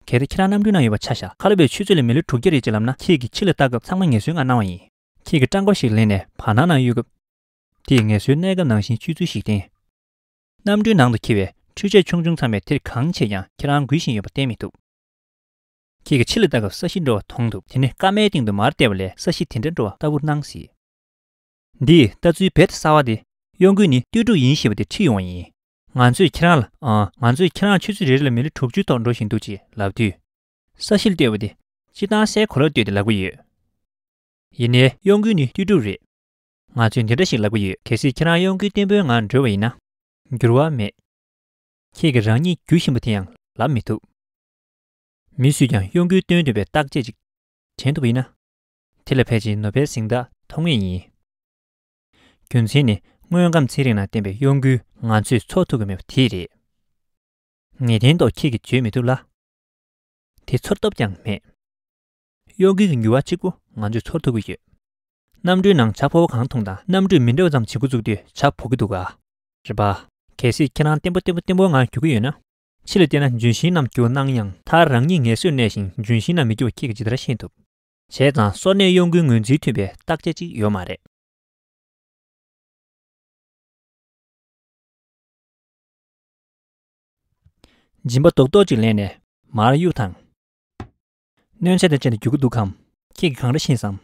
གལ་ཏེ་ཁྱེད་རང་གནམ་གྲུའི་ནང་ཡོད་པ་ཆ་བཞག་ཁ་ལོ་བས་ཆུ་ཚོད་ལ་མི་ལོ་དྲུག་བརྒྱ་རེད་ཅེས་ལབ་ན། ཁྱེད་ཀྱིས་ཕྱི་ལ་ལྟ་སྐབས་ཚང་མ་ངལ་གསོའི་ངང་སྣང་བ་ཡིན། ཁྱེད་ཀྱིས་སྤྲང་པོ་ཞིག་ལེན་ནས་བར་སྣང་ནང་གཡུག་སྐབས། དེས་ངལ་གསོའི་གནས་སྐབས་ནང་བཞིན་ཆུད་ཟོས་ཤིག་བསྟན། གནམ་གྲུའི་ནང་དུ་འཁྱེར་བའི་འཕྲུལ་ཆས་ཆུང་ཆུང་ཚང་མས་དེར་གང་བྱས་ཀྱང་ཁྱེད་རང་འགུལ་བཞིན་ཡོད་པ་བསྟན་མི་ཐུབ། ཁྱེད་ཀྱིས་ཕྱི་ལ་ལྟ་སྐབས་ས་གཞི་འདྲ་བ་མཐོང་ཐུབ། དེ་ནི་སྐར་མའི་སྟེང་དུ་མར་བལྟས་པ་ལས་ས་གཞི་དེ་འདྲ་འདྲ་བ་ལྟ་བུར་སྣང་སྲིད། འདིས་ལྟ་ཚུལ་རྦད་དེ་གསར་བ་དེ། གཡོ་འགུལ་ནི་ལྟོས་གྲུབ་ཡིན་ཞེས་པ་དེ་ཁྲིད་ཡོང་བ་ཡིན། ང་ཚོས་ཁྱེད་རང་ལ། ཨང་། ང་ཚོས་ཁྱེད་རང་ཆུ་ཚོད་རེ་རེ་ལ་མི་ལོ་དྲུག་ཅུའི་ཐོག་འགྲོ་བཞིན་འདུག་ཅེས་ལབ་དུས། ས་གཞིར་ལྟོས་པ་དེ། སྤྱིར་བཏང་སའི་གོ་ལར་ལྟོས་ཏེ་ལབ་ཀྱི་ཡོད། ཡིན་ནའི་གཡོ་འགུལ་ནི་ལྟོས་གྲུབ་རེད། ང་ཚོས་འདི་འདྲ་ཞིག་ལབ་ཀྱི་ཡོད། གལ་སྲིད་ཁྱེད་རང་གཡོ་འགུལ་བརྟན་པོའི་ངང་འགྲོ་བ་ཡིན་ན། འགྱུར་བ་མེད། ཁྱེད་ཀྱིས་རང་ཉིད་རྒྱུ་བཞིན་པ་དེ་ཡང་ལབ་མི་ཐུབ། མི་སུས་ཀྱང་གཡོ་འགུལ་སྟོན་ཐུབ་པའི་བརྟག་དཔྱད་ཅིག་དྲན་ཐུབ་པ་ཡིན་ན། དེ་ལ་ཕལ་ཆེར་ནོ་བེལ་གཟེངས་རྟགས་ཐོབ་ངེས་ཡིན། རྒྱུ་མཚན་ནི་དངོས་ཁམས་ཚན་རིག་ནང་བསྟན་པའི་གཡོ་འགུལ་ང་ཚོས་ཚོར་ཐུབ་ཀྱི་མེད་པ་དེ་རེད། ངེས་གཏན་ཐོག་ཁྱེད་ཀྱིས་བརྗོད་མི་ཐུབ་ལ། དེ་ཚོར་སྟོབས་ཀྱང་མེད། གཡོ་འགུལ་གྱི་འགྱུར་བ་གཅིག་པུ་ང་ཚོས་ཚོར་ཐུབ་ཀྱི་ཡོད། གནམ་གྲུའི་ནང་བྱ་ཕོ་བ་གང་མཐོང་དང་། གནམ་གྲུས་མི་འདྲ་བ་ཙམ་བྱེད་འགོ་བཙུགས་དུས་བྱ་ཕོ་གི་འདུག་ག་རེད་པ། གལ་སྲིད་ཁྱེད་རང་བརྟན་པོ་བརྟན་པོ་བརྟན་པོའི་ངང་རྒྱུག་གི་ཡོད་ན། ཕྱི་ལ་བལྟས་ན་ལྗོན་ཤིང་རྣམས་རྒྱུ་སྣང་ཡང་། མཐར་རང་ཉིད་ངལ་གསོས་གནས་ཤིང་ལྗོན་ཤིང་རྣམས་མི་རྒྱུ་བ་ཁྱེད་ཀྱིས་ཇི་ལྟར་ཤེས་ཐུབ། བྱས་ཙང་སོར་གནས་གཡོ་འགུལ་ངོས་འཛིན་ཐུབ་པའི་བརྟག་དཔྱད་ཅིག་ཡོད་མ་རེད། སྦྱིན་པ་རྡོག་རྡོག་ཅིག་ལེན་ནས་མར་གཡུག་དང་། གནོད་འཚེ་དང་བཅས་ནས་རྒྱུག་གི་འདུག་གམ། ཁྱེད་ཀྱིས་གང་འདྲ་ཤེས་སམ།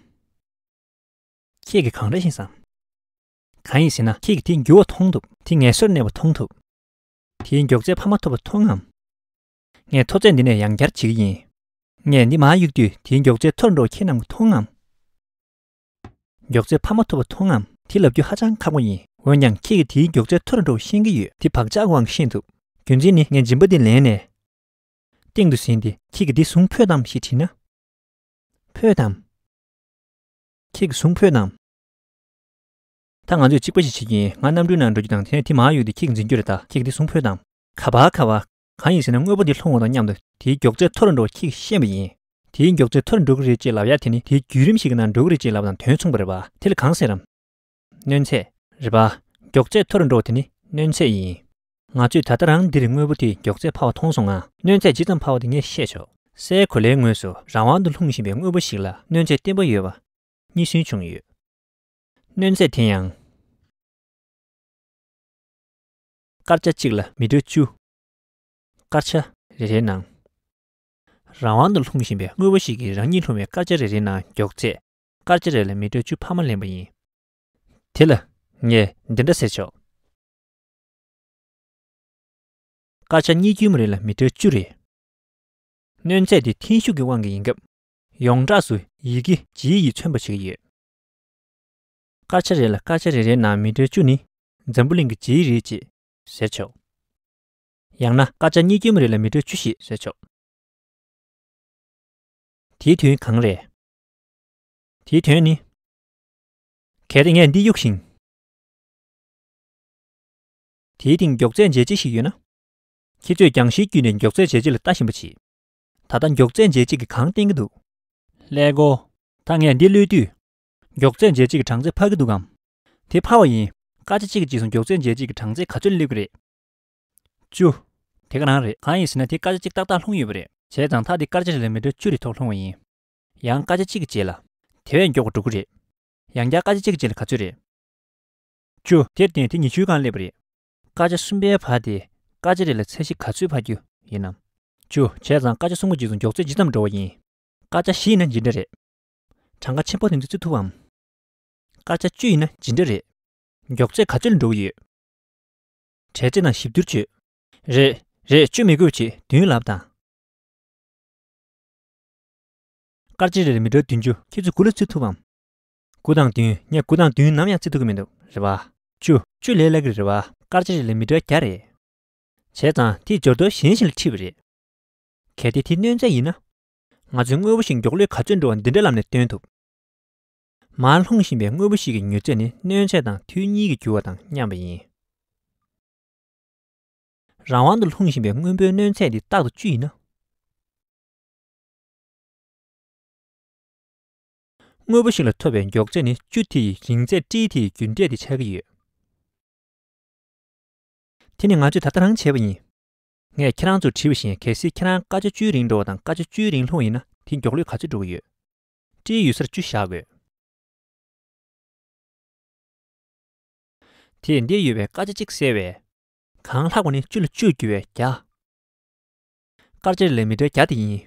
ཁྱེད་ཀྱིས་གང་འདྲ་ཤེས་སམ། གང་ཡིན་ཟེར་ན་ཁྱེད་ཀྱིས་དེའི་འགྱུར་བ་མཐོང་ཐུབ། དེ་ངལ་གསོར་གནས་པ་མཐོང་ཐུབ། དེའི་མགྱོགས་ཚད་འཕར་མ་ཐུབ་པ་མཐོང་ངམ། ངས་མཐོ་ཚད་འདི་ནས་ཡང་བསྐྱར་བྱེད་ཀྱི་ཡིན། ངས་འདི་མར་གཡུག་དུས་དེའི་མགྱོགས་ཚད་མཐོ་རུ་འགྲོ་བ་ཁྱེད་རྣམས་ཀྱིས་མཐོང་ངམ། མགྱོགས་ཚད་འཕར་མ་ཐུབ་པ་མཐོང་ངམ། དེ་ལབ་རྒྱུ་ཧ་ཅང་ཁག་པོ་ཡིན། འོན་ཀྱང་ཁྱེད་ཀྱིས་དེའི་མགྱོགས་ཚད་མཐོ་རུ་འགྲོ་བ་ཤེས་ཀྱི་ཡོད། དེ་བག་ཆགས་དབང་གིས་ཤེས་ཐུབ། རྒྱུ་མཚན་ནི་ངས་སྦྱིན་པ་འདི་ལེན་ནས། སྟེང་དུ་ཟིན་ཏེ་ཁྱེད་ཀྱིས་འདི་བཟུང་ཕོད་དམ་ཞེས་དྲིས་ན། ཕོད་དམ། ཁྱེད་ཀྱིས་བཟུང་ཕོད་དམ། ད་ང་ཚོས་གཅིག་པ་ཞིག་བྱེད་ཀྱི་ཡིན། ང་གནམ་གྲུའི་ནང་འགྲོ་རྒྱུ་དང་། དེ་ནས་དེ་མར་གཡུག་དུས་ཁྱེད་ཀྱིས་འཛིན་རྒྱུ་རེད། ད་ཁྱེད་ཀྱིས་འདི་བཟུང་ཕོད་དམ། ག་པར་ག་པར། གང་ཡིན་ཟེར་ན་དངོས་པོ་འདི་ལྷུང་བ་དང་མཉམ་དུ་དེའི་མགྱོགས་ཚད་མཐོ་རུ་འགྲོ་བ་ཁྱེད་ཀྱིས་ཤེས་པ་ཡིན། དེའི་མགྱོགས་ཚད་མཐོ་རུ་འགྲོ་གི་རེད་ཅེས་ལབ་ཡ་དེ་ནི་དེའི་བརྒྱུད་རིམ་ཞིག་གི་ནང་འགྲོ་གི་རེད་ཅེས་ལབ་པ་དང་དོན་མཚུངས་པ་རེད་པ། དེ་ལ་གང་ཟེར་རམ། གནོད་འཚེ། རེད་པ། མགྱོགས་ཚད་མཐོ་རུ་འགྲོ་བ་དེ་ནི་གནོད་འཚེ་ཡིན། ང་ཚོས་ད་ལྟ་རང་འདིར་དངོས་པོ་དེའི་མགྱོགས་ཚད་འཕར་བ་མཐོང་སོང་ང་། གནོད་འཚེ་ཇི་ཙམ་འཕར་བ་དེ་ངས་ཤེས་ཆོག་སའི་གོ་ལའི་ངོས་སུ་རང་དབང་དུ་ལྷུང་བཞིན་པའི་དངོས་པོ་ཞིག་ལ་གནོད་འཚེ་བརྟན་པོ་ཡོད་པ་རྙེད་སོན་བྱུང་ཡོད། གནོད་འཚེ་དེ་ཡང་། སྐར་ཆ་གཅིག་ལ་མི་ཊར་བཅུ། སྐར་ཆ་རེ་རེའི་ནང་། རང་དབང་དུ་ལྷུང་བཞིན་པའི་དངོས་པོ་ཞིག་གིས་རང་ཉིད་ལྷུང་བའི་སྐར་ཆ་རེ་རེའི་ནང་མགྱོགས་ཚད་སྐར་ཆ་རེ་ལ་མི་ཊར་བཅུ་འཕར་མ་ལེན་པ་ཡིན། དེ་ལ་ངས་འདི་འདྲ་ཟེར་ཆོག་སྐར་ཆ་གཉིས་རྒྱུན་མ་རེ་ལ་མི་ཊར་བཅུ་རེད། གནོད་འཚེ་དེ་འཐེན་ཤུགས་ཀྱི་དབང་གིས་ཡིན་སྐབས། ཡོངས་གྲགས་སུ་ཡི་གེ་ཇི་ཡིས་མཚོན་པ་བྱེད་ཀྱི་ཡོད། སྐར་ཆ་རེ་ལ་སྐར་ཆ་རེ་རེའི་ནང་མི་ཊར་བཅུ་ནི་འཛམ་བུ་གླིང་གི་ཇི་རེད་ཅེས་ཟེར་ཆོག་ཡང་ན་སྐར་ཆ་གཉིས་རྒྱུན་མ་རེ་ལ་མི་ཊར་བཅུ་ཞེས་ཟེར་ཆོག་དེའི་དོན་གང་རེད། དེའི་དོན་ནི། གལ་ཏེ་ངས་འདི་གཡུགས་ཤིང་། དེའི་སྟེང་མགྱོགས་ཚད་འཇལ་ཆས་ཤིག་ཡོད་ན། ཁྱེད་ཚོས་རྒྱང་ཤེལ་བརྒྱུད་ནས་མགྱོགས་ཚད་འཇལ་ཆས་ལ་ལྟ་བཞིན་པ་བྱེད། ད་ལྟ་མགྱོགས་ཚད་འཇལ་ཆས་ཀྱིས་གང་བསྟན་གྱི་འདུག་ཀླད་ཀོར། ད་ངས་འདི་གློད་དུས། མགྱོགས་ཚད་འཇལ་ཆས་ཀྱི་གྲངས་ཚད་འཕར་གྱི་འདུག་གམ། དེ་འཕར་བ་ཡིན། སྐར་ཆ་གཅིག་གི་རྗེས་སུ་མགྱོགས་ཚད་འཇལ་ཆས་ཀྱི་གྲངས་ཚད་ག་ཚོད་སླེབས་ཀྱི་རེད། བཅུ། དེ་ག་རང་རེད། གང་ཡིན་ཟེར་ན་དེ་སྐར་ཆ་གཅིག་ཏག་ཏག་ལྷུང་ཡོད་པ་རེད། བྱས་ཙང་མཐའ་དེ་སྐར་ཆ་རེ་ལ་མི་ཊར་བཅུ་རེ་ཐོག་ལྷུང་བ་ཡིན། ཡང་སྐར་ཆ་གཅིག་གི་རྗེས་ལ། དེ་བས་མགྱོགས་པར་འགྲོ་གི་རེད། ཡང་བསྐྱར་སྐར་ཆ་གཅིག་གི་རྗེས་ལ་ག་ཚོད་རེད། བཅུ། དེར་བརྟེན་དེ་ཉི་ཤུའི་སྒང་སླེབས་པ་རེད། སྐར་ཆ་གསུམ་པའི་བར་དེ་སྐར་ཆ་རེ་ལ་ཚད་གཞི་ག་ཚོད་འཕར་རྒྱུ་ཡིན་ནམ། བཅུ། བྱས་ཙང་སྐར་ཆ་གསུམ་གྱི་རྗེས་སུ་མགྱོགས་ཚད་ཇི་ཙམ་འགྲོ་བ་ཡིན། སྐར་ཆ་བཞི་ཡིན་ན་ཇི་འདྲ་རེད། གྲངས་ཀ་ཆེན་པོ་དེ་ཚོ་བརྩི་ཐུབ་བམ། སྐར་ཆ་བཅུ་ཡིན་ན་ཇི་འདྲ་རེད། མགྱོགས་ཚད་ག་ཚོད་ལ་འགྲོ་གི་ཡོད། གྲས་ཚད་དང་ཞིབ་བསྡུར་བྱོས། རེད། རེད། བཅུ་མི་དགོས་པ་བྱེད། བདུན་ལབ་དང་། སྐར་ཆ་རེ་ལ་མི་ཊར་བདུན་ཅུ། ཁྱེད་ཚོས་དགུ་ལ་བརྩི་ཐུབ་བམ། དགུ་དང་བདུན། ངས་དགུ་དང་བདུན་ནམ་ཡང་བརྩི་ཐུབ་ཀྱི་མི་འདུག་རེད་པ། བཅུ། བཅུ་ལས་སླ་གི་རེད་པ། སྐར་ཆ་རེ་ལ་མི་ཊར་བརྒྱ་རེད། བྱས་ཙང་དེའི་སྦྱོར་སྡེ་གཞན་ཞིག་ལ་ཁྲིད་པ་རེད། གལ་ཏེ་དེ་སྣོན་ཚད་ཡིན་ན། ང་ཚོས་དངོས་པོ་ཞིག་མགྱོགས་ལོས་ག་ཚོད་འགྲོ་བ་འདི་འདྲ་ལབ་ནས་སྟོན་ཐུབ། མར་ལྷུང་བཞིན་པའི་དངོས་པོ་ཞིག་གི་མྱུར་ཚད་ནི་སྣོན་ཚད་དང་དུས་གཉིས་ཀྱི་འགྱུར་བ་དང་མཉམ་པ་ཡིན། རང་དབང་དུ་ལྷུང་བཞིན་པའི་སྔོན་པོའི་སྣོན་ཚད་འདི་རྟག་ཏུ་བཅུ་ཡིན་ན། དངོས་པོ་ཞིག་ལ་ཐོབ་པའི་མགྱོགས་ཚད་ནི་བཅུ་དེ་ཡི་རིང་ཚད་ཏྲི་དེ་ཡི་རྒྱུ་འབྲས་དེ་ཆགས་ཀྱི་ཡོད། དེ་ནི་ང་ཚོས་ད་ལྟ་རང་བྱས་པ་ཡིན། ངས་ཁྱེད་རང་ཚོར་དྲིས་པ་བཞིན་གལ་སྲིད་ཁྱེད་རང་སྐར་ཆ་བཅུའི་རིང་འགྲོ་བ་དང་སྐར་ཆ་བཅུའི་རིང་ལྷུང་བ་ཡིན་ན་དེ་མགྱོགས་ལོས་ག་ཚོད་འགྲོ་གི་ཡོད། ཏྲིའི་ཡུལ་སར་བཅུ་བཞག་དགོས། དེས་འདིར་ཡོད་པའི་སྐར་ཆ་གཅིག་བསལ་བས། གང་ལྷག་པ་ནི་བཅུ་ལ་བཅུ་བརྒྱུད་པའི་བརྒྱ། སྐར་ཆ་རེ་ལ་མི་ཊར་བརྒྱ་དེ་ཡིན།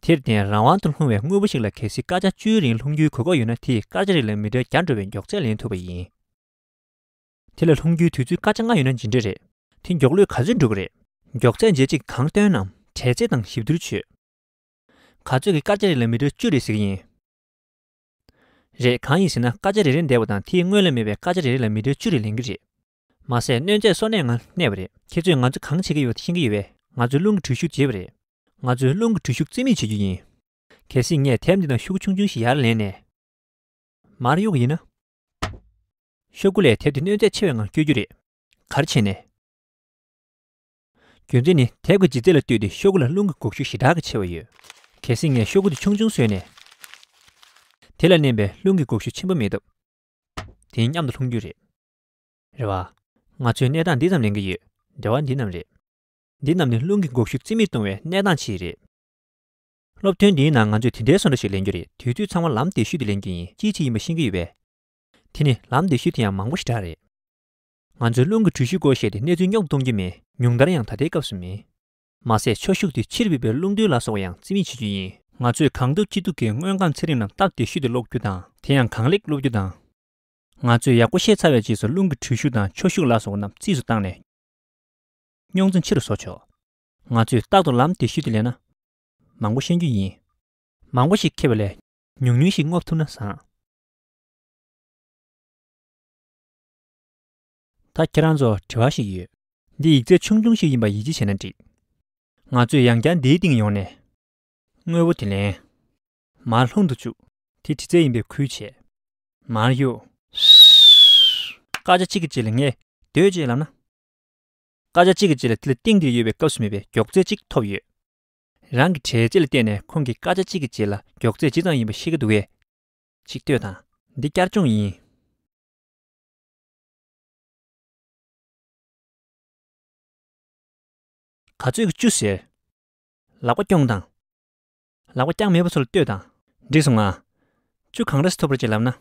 དེར་བརྟེན་རང་དབང་དུ་ལྷུང་བའི་དངོས་པོ་ཞིག་ལ་གལ་སྲིད་སྐར་ཆ་བཅུའི་རིང་ལྷུང་རྒྱུའི་གོ་སྐབས་ཡོད་ན་དེས་སྐར་ཆ་རེ་ལ་མི་ཊར་བརྒྱ་འགྲོ་བའི་མགྱོགས་ཚད་ལེན་ཐུབ་པ་ཡིན། དེ་ལ་ལྷུང་རྒྱུའི་དུས་ཚོད་སྐར་ཆ་ལྔ་ཡོད་ན་ཇི་འདྲ་རེད། དེ་མགྱོགས་ལོས་ག་ཚོད་འགྲོ་གི་རེད། མགྱོགས་ཚད་འཇལ་ཆས་གང་བཏོན་ནམ་གྲས་ཚད་དང་ཞིབ་བསྡུར་བྱོས། ག་ཚོད་ཀྱིས་སྐར་ཆ་རེ་ལ་མི་ཊར་བཅུ་རེད་ཟེར་གྱི་ཡིན། རེད། གང་ཡིན་ཟེར་ན་སྐར་ཆ་རེ་རེ་འདས་པ་དང་དེའི་སྔོན་ལ་མེད་པའི་སྐར་ཆ་རེ་རེ་ལ་མི་ཊར་བཅུ་རེ་ལེན་གྱི་རེད། མ་ཟད་སྣོན་ཚད་སོ་གནས་ངང་གནས་པ་རེད། ཁྱེད་ཚོས་ང་ཚོ་གང་བྱེད་ཀྱི་ཡོད་པ་ཤེས་ཀྱི་ཡོད་པས། ང་ཚོས་རླུང་གི་འགྲུལ་ཞུགས་བྱེད་པ་རེད། ང་ཚོས་རླུང་གི་འགྲུལ་ཞུགས་རྩིས་མེད་བྱེད་རྒྱུ་ཡིན། གལ་སྲིད་ངས་དེབ་འདི་ནང་ཤོག་གུ་ཆུང་ཆུང་ཞིག་ཡར་ལེན་ནས། མར་གཡུག་ཡིན་ན། ཤོག་གུ་ལས་དེབ་དེ་སྣོན་ཚད་ཆེ་བའི་ངང་བསྐྱོད་རྒྱུ་རེད། ག་རེ་བྱས་ནས། རྒྱུ་མཚན་ནི་དེབ་ཀྱི་ལྗིད་ཚད་ལ་ལྟོས་ཏེ་ཤོག་གུ་ལ་རླུང་གི་འགུག་ཤུགས་ཞེ་དྲག་གི་ཆེ་བ་ཡོད། གལ་སྲིད་ངས་ཤོག་གུ་དེ་ཆུང་ཆུང་བཟོས་ནས། དེ་ལ་བརྣན་པའི་རླུང་གི་འགུག་ཤུགས་ཆེན་པོ་མེད་སྟབས། དེ་མཉམ་དུ་ལྷུང་རྒྱུ་རེད། རེད་བ། ང་ཚོས་གནས་སྟངས་འདི་ཙམ་ལེན་གྱི་ཡོད། འབྲེལ་བ་འདི་རྣམས་རེད། འདི་རྣམས་ནི་རླུང་གི་འགུག་ཤུགས་རྩིས་མེད་གཏོང་བའི་གནས་སྟངས་ཅིག་རེད། སློབ་ཐུན་འདིའི་ནང་ང་ཚོས་དེ་འདྲའི་བཟོ་འདྲ་ཞིག་ལེན་རྒྱུ་རེད། དུས་ཚོད་ཚང་མ་ལམ་བདེ་ཤོས་དེ་ལེན་རྒྱུ་ཡིན། ཅིའི་ཕྱིར་ཡིན་པ་ཤེས་ཀྱི་ཡོད་པས། དེ་ནི་ལམ་བདེ་ཤོས་དེ་ཡང་མང་པོ་ཞེ་དྲག་རེད། ང་ཚོས་རླུང་གི་འགྲུལ་ཞུགས་སྐོར་བཤད་དེ་གནས་ཚུལ་རྙོག་གཏོང་རྒྱུ་མེད། ཉུང་མཐར་ཡང་ད་ལྟའི་སྐབས་སུ་མེད། མ་ཟད་ཁྱོ་ཤུག་དེ་ཕྱིར་འབུད་པའི་རླུང་རྡུལ་ལ་སོགས་ཡང་རྩིས་མེད་བྱེད་རྒྱུ་ཡིན། ང་ཚོས་གང་ཐུབ་ཅི་ཐུབ་ཀྱིས་དངོས་ཁམས་ཚན་རིག་རྣམས་སྟབས་བདེ་ཤོས་དེ་ཀློག་རྒྱུ་དང་དེ་ཡང་གང་ལེགས་ཀློག་རྒྱུ་དང་། ང་ཚོས་ཡག་པོ་ཤེས་ཚར་བའི་རྗེས་སུ་རླུང་གི་འགྲུལ་ཞུགས་དང་ཁྱོ་ཤུག་ལ་སོགས་རྣམས་རྩིས་སུ་བཏང་ནས། རྙོག་འཛིང་ཆེ་རུ་བཟོ་ཆོག་ང་ཚོས་རྟག་ཏུ་ལམ་བདེ་ཤོས་དེ་ལེན་ན། མང་པོ་ཤེས་རྒྱུ་ཡིན། མང་པོ་ཞིག་ཁེབས་པ་ལས། ཉུང་ཉུང་ཞིག་རྔོབ་ཐུབ་ན་བཟང་། ད་ཁྱེད་རང་ཚོར་དྲི་བ་ཞིག་ཡོད། འདི་ཡིག་ཚད་ཆུང་ཆུང་ཞིག་ཡིན་པ་ཡིད་ཆེས་བྱས་ན་འགྲིག་ང་ཚོས་ཡང་བསྐྱར་འདིའི་སྟེང་ཡོང་ནས། དངོས་པོ་དེ་ལེན། མར་ལྷུང་དུ་བཅུག་དེ་དྲི་རྩད་ཡིན་པའི་ཁུལ་བྱས། མར་གཡུག་སྐར་ཆ་གཅིག་གི་རྗེས་ལ་ངས་སྡོད་ཅེས་ལབ་ན། སྐར་ཆ་གཅིག་གི་རྗེས་ལ་དེ་ལ་སྟེང་དེར་ཡོད་པའི་སྐབས་སུ་མེད་པའི་མགྱོགས་ཚད་གཅིག་ཐོབ་ཡོད། རང་གི་གྲས་རྩིས་ལ་བལྟས་ནས་ཁོང་གིས་སྐར་ཆ་གཅིག་གི་རྗེས་ལ་མགྱོགས་ཚད་ཇི་ཙམ་ཡིན་པ་ཤེས་ཀྱི་འདུག་གས། ཅིག་ལྟོས་དང་། འདི་བསྐྱར་སྦྱོང་ཡིན། ག་ཚོད་ཀྱི་བཅུ་ཟེར། ལག་པ་རྐྱོང་དང་། ལག་པ་རྐྱང་མེད་པ་ཚོ་ལ་ལྟོས་དང་། འགྲིག་སོང་ང་། བཅུ་གང་འདྲ་སེ་ཐོབ་རེད་ཅེས་ལབ་ན།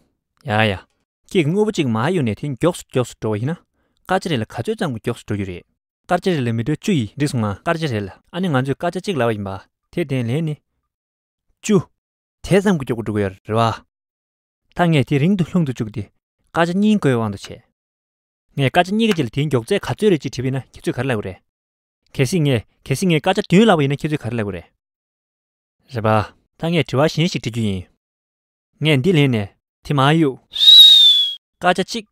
ཡ་ཡ། ཁྱེད་ཀྱིས་དངོས་པོ་གཅིག་མར་གཡུགས་ནས་དེ་མགྱོགས་སུ་མགྱོགས་སུ་འགྲོ་བ་ཡིན་ན། སྐར་ཆ་རེ་ལ་ག་ཚོད་ཙམ་གྱི་མགྱོགས་སུ་འགྲོ་རྒྱུ་རེད། སྐར་ཆ་རེ་ལ་མི་ཊར་བཅུ་ཡིས། འགྲིག་སོང་ང་། སྐར་ཆ་རེ་ལ། ཨ་ནི་ང་ཚོས་སྐར་ཆ་གཅིག་ལབ་པ་ཡིན་པ། དེ་དེ་ལན་ནི། བཅུ། དེ་ཙམ་གྱི་མགྱོགས་པོ་འགྲོ་གི་ཡོད་རེད་བ། ད་ངས་དེ་རིང་དུ་ལྷུང་དུ་བཅུག་སྟེ། སྐར་ཆ་གཉིས་འགོར་བའི་དབང་དུ་བྱས། ངས་སྐར་ཆ་གཉིས་ཀྱི་རྗེས་ལ་དེའི་མགྱོགས་ཚད་ག་ཚོད་རེད་ཅེས་དྲིས་པ་ཡིན་ན་ཁྱེད་ཚོས་ག་རེ་ལབ་དགོས་རེད། གལ་སྲིད་ངས་གལ་སྲིད་ངས་སྐར་ཆ་བདུན་ལབ་པ་ཡིན་ན་ཁྱེད་ཚོས་ག་རེ་ལབ་དགོས་རེད། རེད་པ། ད་ངས་དྲི་བ་གཞན་ཞིག་འདྲི་རྒྱུ་ཡིན། ངས་འདི་ལེན་ནས་དེ་མར་གཡུག་སྐར་ཆ་གཅིག་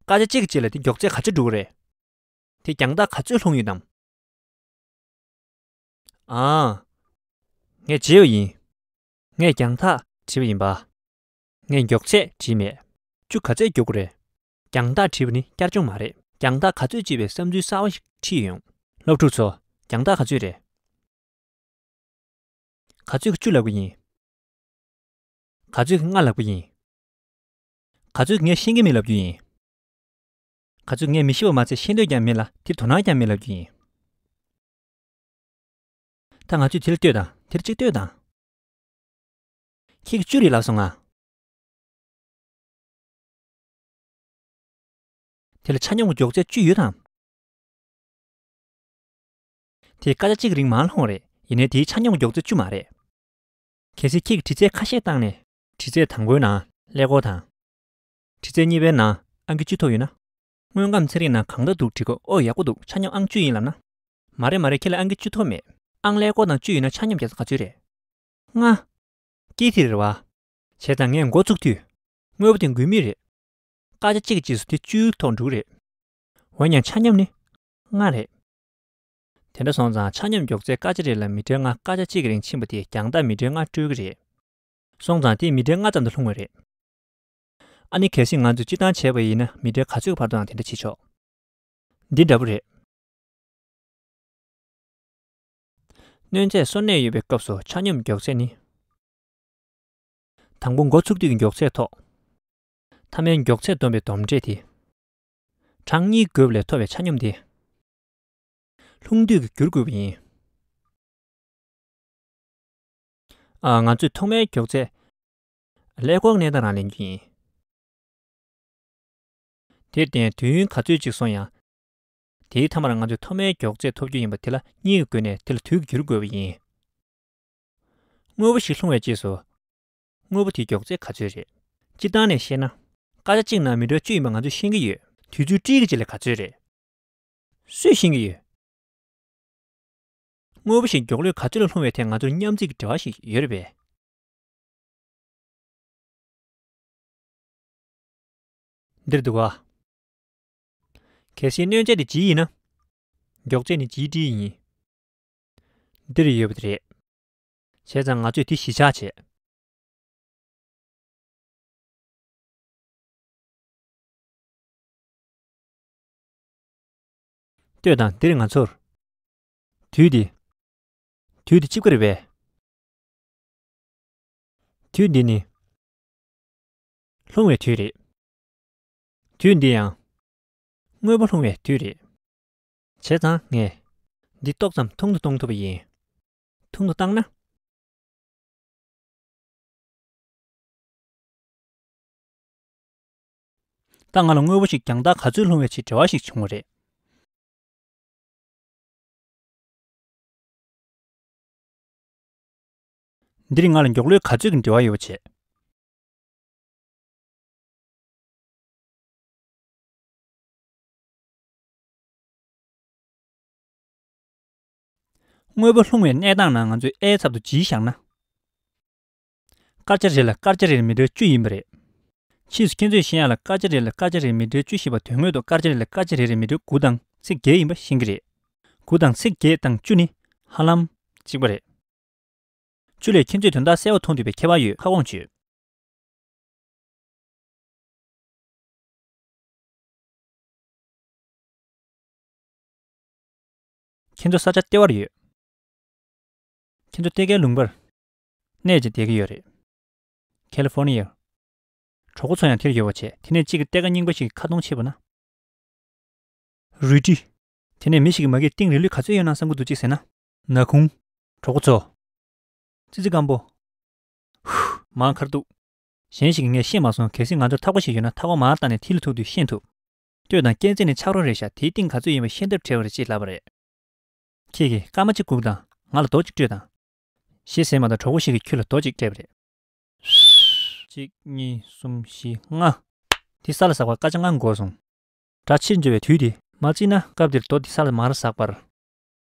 སྐར་ཆ་གཅིག་གི་རྗེས་ལ་དེ་མགྱོགས་ཚད་ག་ཚོད་འགྲོ་གི་རེད། དེ་རྒྱང་ཐག་ག་ཚོད་ལྷུང་ཡོད་དམ། ཨང་། ངས་བརྗེས་པ་ཡིན། ངས་རྒྱང་ཐག་བྲིས་པ་ཡིན་པ། ངས་མགྱོགས་ཚད་བྲིས་མེད། བཅུ་ག་ཚོད་མགྱོགས་ཀྱི་རེད། རྒྱང་ཐག་བྲིས་པ་ནི་བསྐྱར་སྦྱོང་མ་རེད། རྒྱང་ཐག་ག་ཚོད་ཅེས་པའི་བསམ་ཚུལ་གསར་བ་ཞིག་ཁྲིད་ཡོང་། སློབ་ཕྲུག་ཚོ། རྒྱང་ཐག་ག་ཚོད་རེད། ག་ཚོད་ཀྱི་བཅུ་ལབ་ཀྱི་ཡིན། ག་ཚོད་ཀྱི་ལྔ་ལབ་ཀྱི་ཡིན། ག་ཚོད་ཀྱི་ངས་ཤེས་ཀྱི་མེད་ལབ་རྒྱུ་ཡིན། ག་ཚོད་ངས་མི་ཤེས་པ་མ་ཚད་ཤེས་འདོད་ཀྱང་མེད་ལ་དེར་དོ་སྣང་ཀྱང་མེད་ལབ་རྒྱུ་ཡིན། ད་ང་ཚོས་དེར་ལྟོས་དང་། དེར་གཅིག་ལྟོས་དང་། ཁྱེད་ཀྱིས་བཅུ་རེད་ལབ་སོང་ང་། དེ་ལ་ཆ་སྙོམས་ཀྱི་མགྱོགས་ཚད་བཅུ་ཡོད་དམ། དེས་སྐར་ཆ་གཅིག་གི་རིང་མར་ལྷུང་བ་རེད། ཡིན་ནའི་དེའི་ཆ་སྙོམས་ཀྱི་མགྱོགས་ཚད་བཅུ་མ་རེད། གལ་སྲིད་ཁྱེད་ཀྱིས་དྲི་རྩད་ཁ་ཤས་བཏང་ནས། དྲི་རྩད་དང་པོའི་ནང་ཀླད་ཀོར་དང་། དྲི་རྩད་གཉིས་པའི་ནང་ཨང་ཀི་བཅུ་ཐོབ་ཡོད་ན། དངོས་ཁམས་ཚན་རིག་ནང་གང་འདྲ་འདུག་དྲི་གོ། ཨོ་ཡག་པོ་འདུག་ཆ་སྙོམས་ཨང་བཅུ་ཡིན་ལབ་ན། མ་རེད་མ་རེད། ཁྱེད་ལ་ཨང་ཀི་བཅུ་ཐོབ་མེད། ཨང་ཀླད་ཀོར་དང་བཅུ་ཡོད་ན་ཆ་སྙོམས་རྒྱག་ས་ག་ཚོད་རེད། ལྔ། ཀི་ཐི་རེད་བ། བྱས་ཙང་ངས་འགོ་ཚུགས་དུས། དངོས་པོ་དེ་འགུལ་མུས་རེད། སྐར་ཆ་གཅིག་གི་རྗེས་སུ་དེ་བཅུའི་ཐོག་འགྲོ་གི་རེད། འོན་ཀྱང་ཆ་སྙོམས་ནི། ལྔ་རེད། དེ་འདྲ་སོང་ཙང་ཆ་སྙོམས་མགྱོགས་ཚད་སྐར་ཆ་རེ་ལ་མི་ཊར་ལྔ། སྐར་ཆ་གཅིག་གི་རིང་ཕྱིན་པ་དེས་རྒྱང་ཐག་མི་ཊར་ལྔ་སྤྲོད་ཀྱི་རེད། སོང་ཙང་དེས་མི་ཊར་ལྔ་ཙམ་དུ་ལྷུང་བ་རེད། ཨ་ནི་གལ་སྲིད་ང་ཚོས་སྤྱིར་བཏང་བྱས་པ་ཡིན་ན་མི་ཊར་ག་ཚོད་ཀྱི་བར་དུའང་དེ་འདྲ་བྱེད་ཆོག་འདི་འདྲ་པོ་རེད། གནོད་འཚེ་སོར་གནས་ཡོད་པའི་སྐབས་སུ་ཆ་སྙོམས་མགྱོགས་ཚད་ནི། དང་པོ་འགོ་ཚུགས་དུས་ཀྱི་མགྱོགས་ཚད་ཐོག་མཐའ་མའི་མགྱོགས་ཚད་བསྡོམས་པའི་བསྡོམས་གྲས་དེ། གྲངས་གཉིས་བགོས་པ་ལས་ཐོབ་པའི་ཆ་སྙོམས་དེ། ལྷུང་དུས་ཀྱི་བསྒྱུར་དགོས་པ་ཡིན། ཨ། ང་ཚོས་ཐོག་མའི་མགྱོགས་ཚད། ཀླད་ཀོར་གནས་སྟངས་རང་ལེན་རྒྱུ་ཡིན། དེར་བརྟེན་དུས་ཡུན་ག་ཚོད་ཅིག་སོང་ཡང་། དེའི་མཐའ་མར་ང་ཚོས་ཐོག་མའི་མགྱོགས་ཚད་ཐོབ་རྒྱུ་ཡིན་པ་དེ་ལ་གཉིས་ཀྱིས་བགོས་ནས་དེ་ལ་དུས་བསྒྱུར་དགོས་པ་ཡིན། དངོས་པོ་ཞིག་ལྷུང་བའི་རྗེས་སུ། དངོས་པོ་དེའི་མགྱོགས་ཚད་ག་ཚོད་རེད། སྤྱིར་བཏང་ནས་བཤད་ན། སྐར་ཆ་གཅིག་ནང་མི་ཊར་བཅུ་ཡིན་པ་ང་ཚོས་ཤེས་ཀྱི་ཡོད། དུས་ཚོད་ཊི་གི་རྗེས་ལ་ག་ཚོད་རེད། སུས་ཤེས་ཀྱི་ཡོད། དངོས་པོ་ཞིག་མགྱོགས་ལོས་ག་ཚོད་ལ་ལྷུང་བའི་ཐད་ང་ཚོར་མཉམ་རྩིས་ཀྱི་འབྲེལ་བ་ཞིག་ཡོད་རེད་པས། འདིར་འདུག་ག་གལ་སྲིད་གནོད་འཚེ་དེ་ཇི་ཡིན་ན། མགྱོགས་ཚད་ནི་ཇི་ཊི་ཡིན། འདིར་ཡོད་པ་དེ་རེད། བྱས་ཙང་ང་ཚོས་དེ་གཞི་བཞག་བྱས། ལྟོས་དང་། འདིར་ང་ཚོར། དུས་འདི། དུས་འདི་གཅིག་པ་རེད་པས། དུས་འདི་ནི། ལྷུང་བའི་དུས་རེད། དུས་འདི་ཡང་། དངོས་པོ་ལྷུང་བའི་དུས་རེད། བྱས་ཙང་ངས། འདི་ཏོག་ཙམ་ཐུང་དུ་གཏོང་ཐུབ་པ་ཡིན། ཐུང་དུ་བཏང་ན། ད་ང་ལ་དངོས་པོ་ཞིག་རྒྱང་ཐག་ག་ཚོད་ལྷུང་བའི་ཆེད་འབྲེལ་བ་ཞིག་བྱུང་བ་རེད། འདིར་ང་ལ་མགྱོགས་ལོས་ག་ཚོད་ཀྱི་འབྲེལ་བ་ཡོད་པ་བྱས། དངོས་པོ་ལྷུང་བའི་གནས་སྟངས་ནང་ང་ཚོས་ཨའི་ཚབ་ཏུ་ཇི་བཞག་ན། སྐར་ཆ་རེ་ལ་སྐར་ཆ་རེར་མི་ཊར་བཅུ་ཡིན་པ་རེད། ཕྱིས་སུ་ཁྱེད་ཚོས་ཤེས་ཡག་ལ་སྐར་ཆ་རེ་ལ་སྐར་ཆ་རེར་མི་ཊར་བཅུ་ཞེས་པ་དོན་དངོས་ཐོག་སྐར་ཆ་རེ་ལ་སྐར་ཆ་རེ་རེར་མི་ཊར་དགུ་དང་ཚིགས་བརྒྱད་ཡིན་པ་ཤེས་ཀྱི་རེད། དགུ་དང་ཚིགས་བརྒྱད་དང་བཅུ་ནི་ཧ་ལམ་གཅིག་པ་རེད། བཅུ་ལས་ཁྱེད་ཚོས་དོན་དག་གསལ་པོ་མཐོང་ཐུབ་པའི་ཁྱད་པར་ཡོད། ཁ་སྐོང་བྱོས། ཁྱེད་ཚོ་ས་ཆ་ལྟེ་བར་ཡོད། ཁྱེད་ཚོ་ལྟེ་བའི་ལུང་པར་གནས་བྱས་བསྡད་ཀྱི་ཡོད་རེད། ཁ་ལི་ཧྥོར་ནི་ཡར། གྲོགས་པོ་ཚོ་ཡང་དེར་ཡོད་པ་བྱས། དེ་ནས་གཅིག་གིས་ལྟེ་བ་རྙིང་པ་ཞིག་གི་ཁ་གདོང་ཕྱེས་པ་ན། རུལ་དྲི། དེ་ནས་མི་ཞིག་གིས་མ་གིར་གཏིང་རིང་ལོས་ག་ཚོད་ཡོད་ན་བསམ་གྱི་འདུག་ཅིག་ཟེར་ན། ནག་ཁུང་། གྲོགས་པོ་ཚོ། ཙི་ཙི་སྐམ་པོ། ཧུ། མར་ཁར་གཏུགས། གཞན་ཞིག་གིས་ངས་ཤེས་མ་སོང་། གལ་སྲིད་ང་ཚོར་ཐག་པ་ཞིག་ཡོད་ན་ཐག་པ་མར་བཏགས་ནས་མཐིལ་ལ་ཐུག་དུས་ཤེས་ཐུབ། ལྟོས་དང་། རྐྱེན་རྩིས་ནི་ཆག་རོ་རེད་ཤག་དེའི་གཏིང་ག་ཚོད་ཡིན་པ་ཤེས་ཐབས་བྲལ་བ་རེད་ཅེས་ལབ་པ་རེད། ཁྱེད་ཀྱིས་སྐར་མ་གཅིག་སྒུག་དང་། ང་ལ་རྡོ་གཅིག་སྤྲོད་དང་། ཞེས་ཟེར་མ་ཐག་གྲོགས་པོ་ཞིག་གིས་ཁྱོད་ལ་རྡོ་གཅིག་སྤྲད་པ་རེད། གཅིག་གཉིས། གསུམ། བཞི། ལྔ། དེ་ས་ལ་ཟག་པར་སྐར་ཆ་ལྔ་འགོར་སོང་། སྒྲ་ཆེར་འཇོ་བའི་དུས་དེ། མ་བརྩིས་ན་སྐབས་དེར་རྡོ་དེ་ས་ལ་མར་ཟག་པར།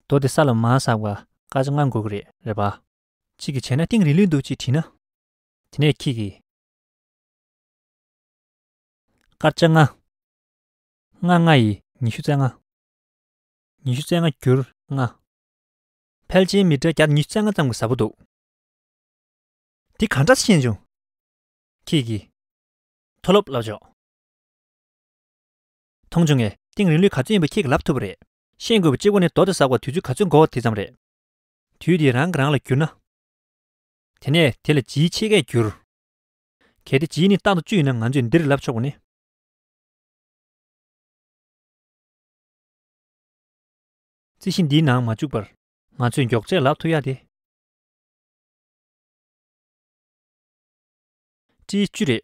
རྡོ་དེ་ས་ལ་མར་ཟག་པར་སྐར་ཆ་ལྔ་འགོར་གྱི་རེད། རེད་པ། གཅིག་གིས་བྱས་ན་གཏིང་རིང་ལོས་འདུག་ཅེས་དྲིས་ན། དེ་ནས་ཁྱེད་ཀྱིས། སྐར་ཆ་ལྔ། ལྔ་ལྔ་ཡི་ཉི་ཤུ་རྩ་ལྔ། ཉི་ཤུ་རྩ་ལྔ་བསྒྱུར་ལྔ། ཕལ་ཆེར་མི་ཊར་བརྒྱ་དང་ཉི་ཤུ་རྩ་ལྔ་ཙམ་གྱི་ཟབ་པོ་འདུག་འདི་ག་འདྲ་ཤེས་བྱུང་། ཁྱེད་ཀྱིས། མཐོ་སློབ་བསླབ་ཆོག་མཐོང་བྱུང་ངས་ཏིང་རིང་ལུས་ག་ཚོད་ཡིན་པ་ཁྱེད་ཀྱིས་ལབ་ཐུབ་པ་རེད། ཤེས་དགོས་པ་གཅིག་པོ་ནི་རྡོ་དེ་ཟག་པར་དུས་ཚོད་ག་ཚོད་འགོར་བ་དེ་ཙམ་རེད། དུས་དེ་རང་གིས་རང་ལ་བསྒྱུར་ན། དེ་ནས་དེ་ལ་ཇིའི་ཕྱེད་ཀས་བསྒྱུར། གལ་ཏེ་ཇི་ནི་རྟག་ཏུ་བཅུ་ཡིན་ན་ང་ཚོས་འདིར་ལབ་ཆོག་པ་ནི། རྩི་ཤིང་འདིའི་ནང་མ་བཅུག་པར་ང་ཚོས་མགྱོགས་ཚད་ལབ་ཐུབ་ཡ་དེ། ཏྲི་བཅུ་རེད།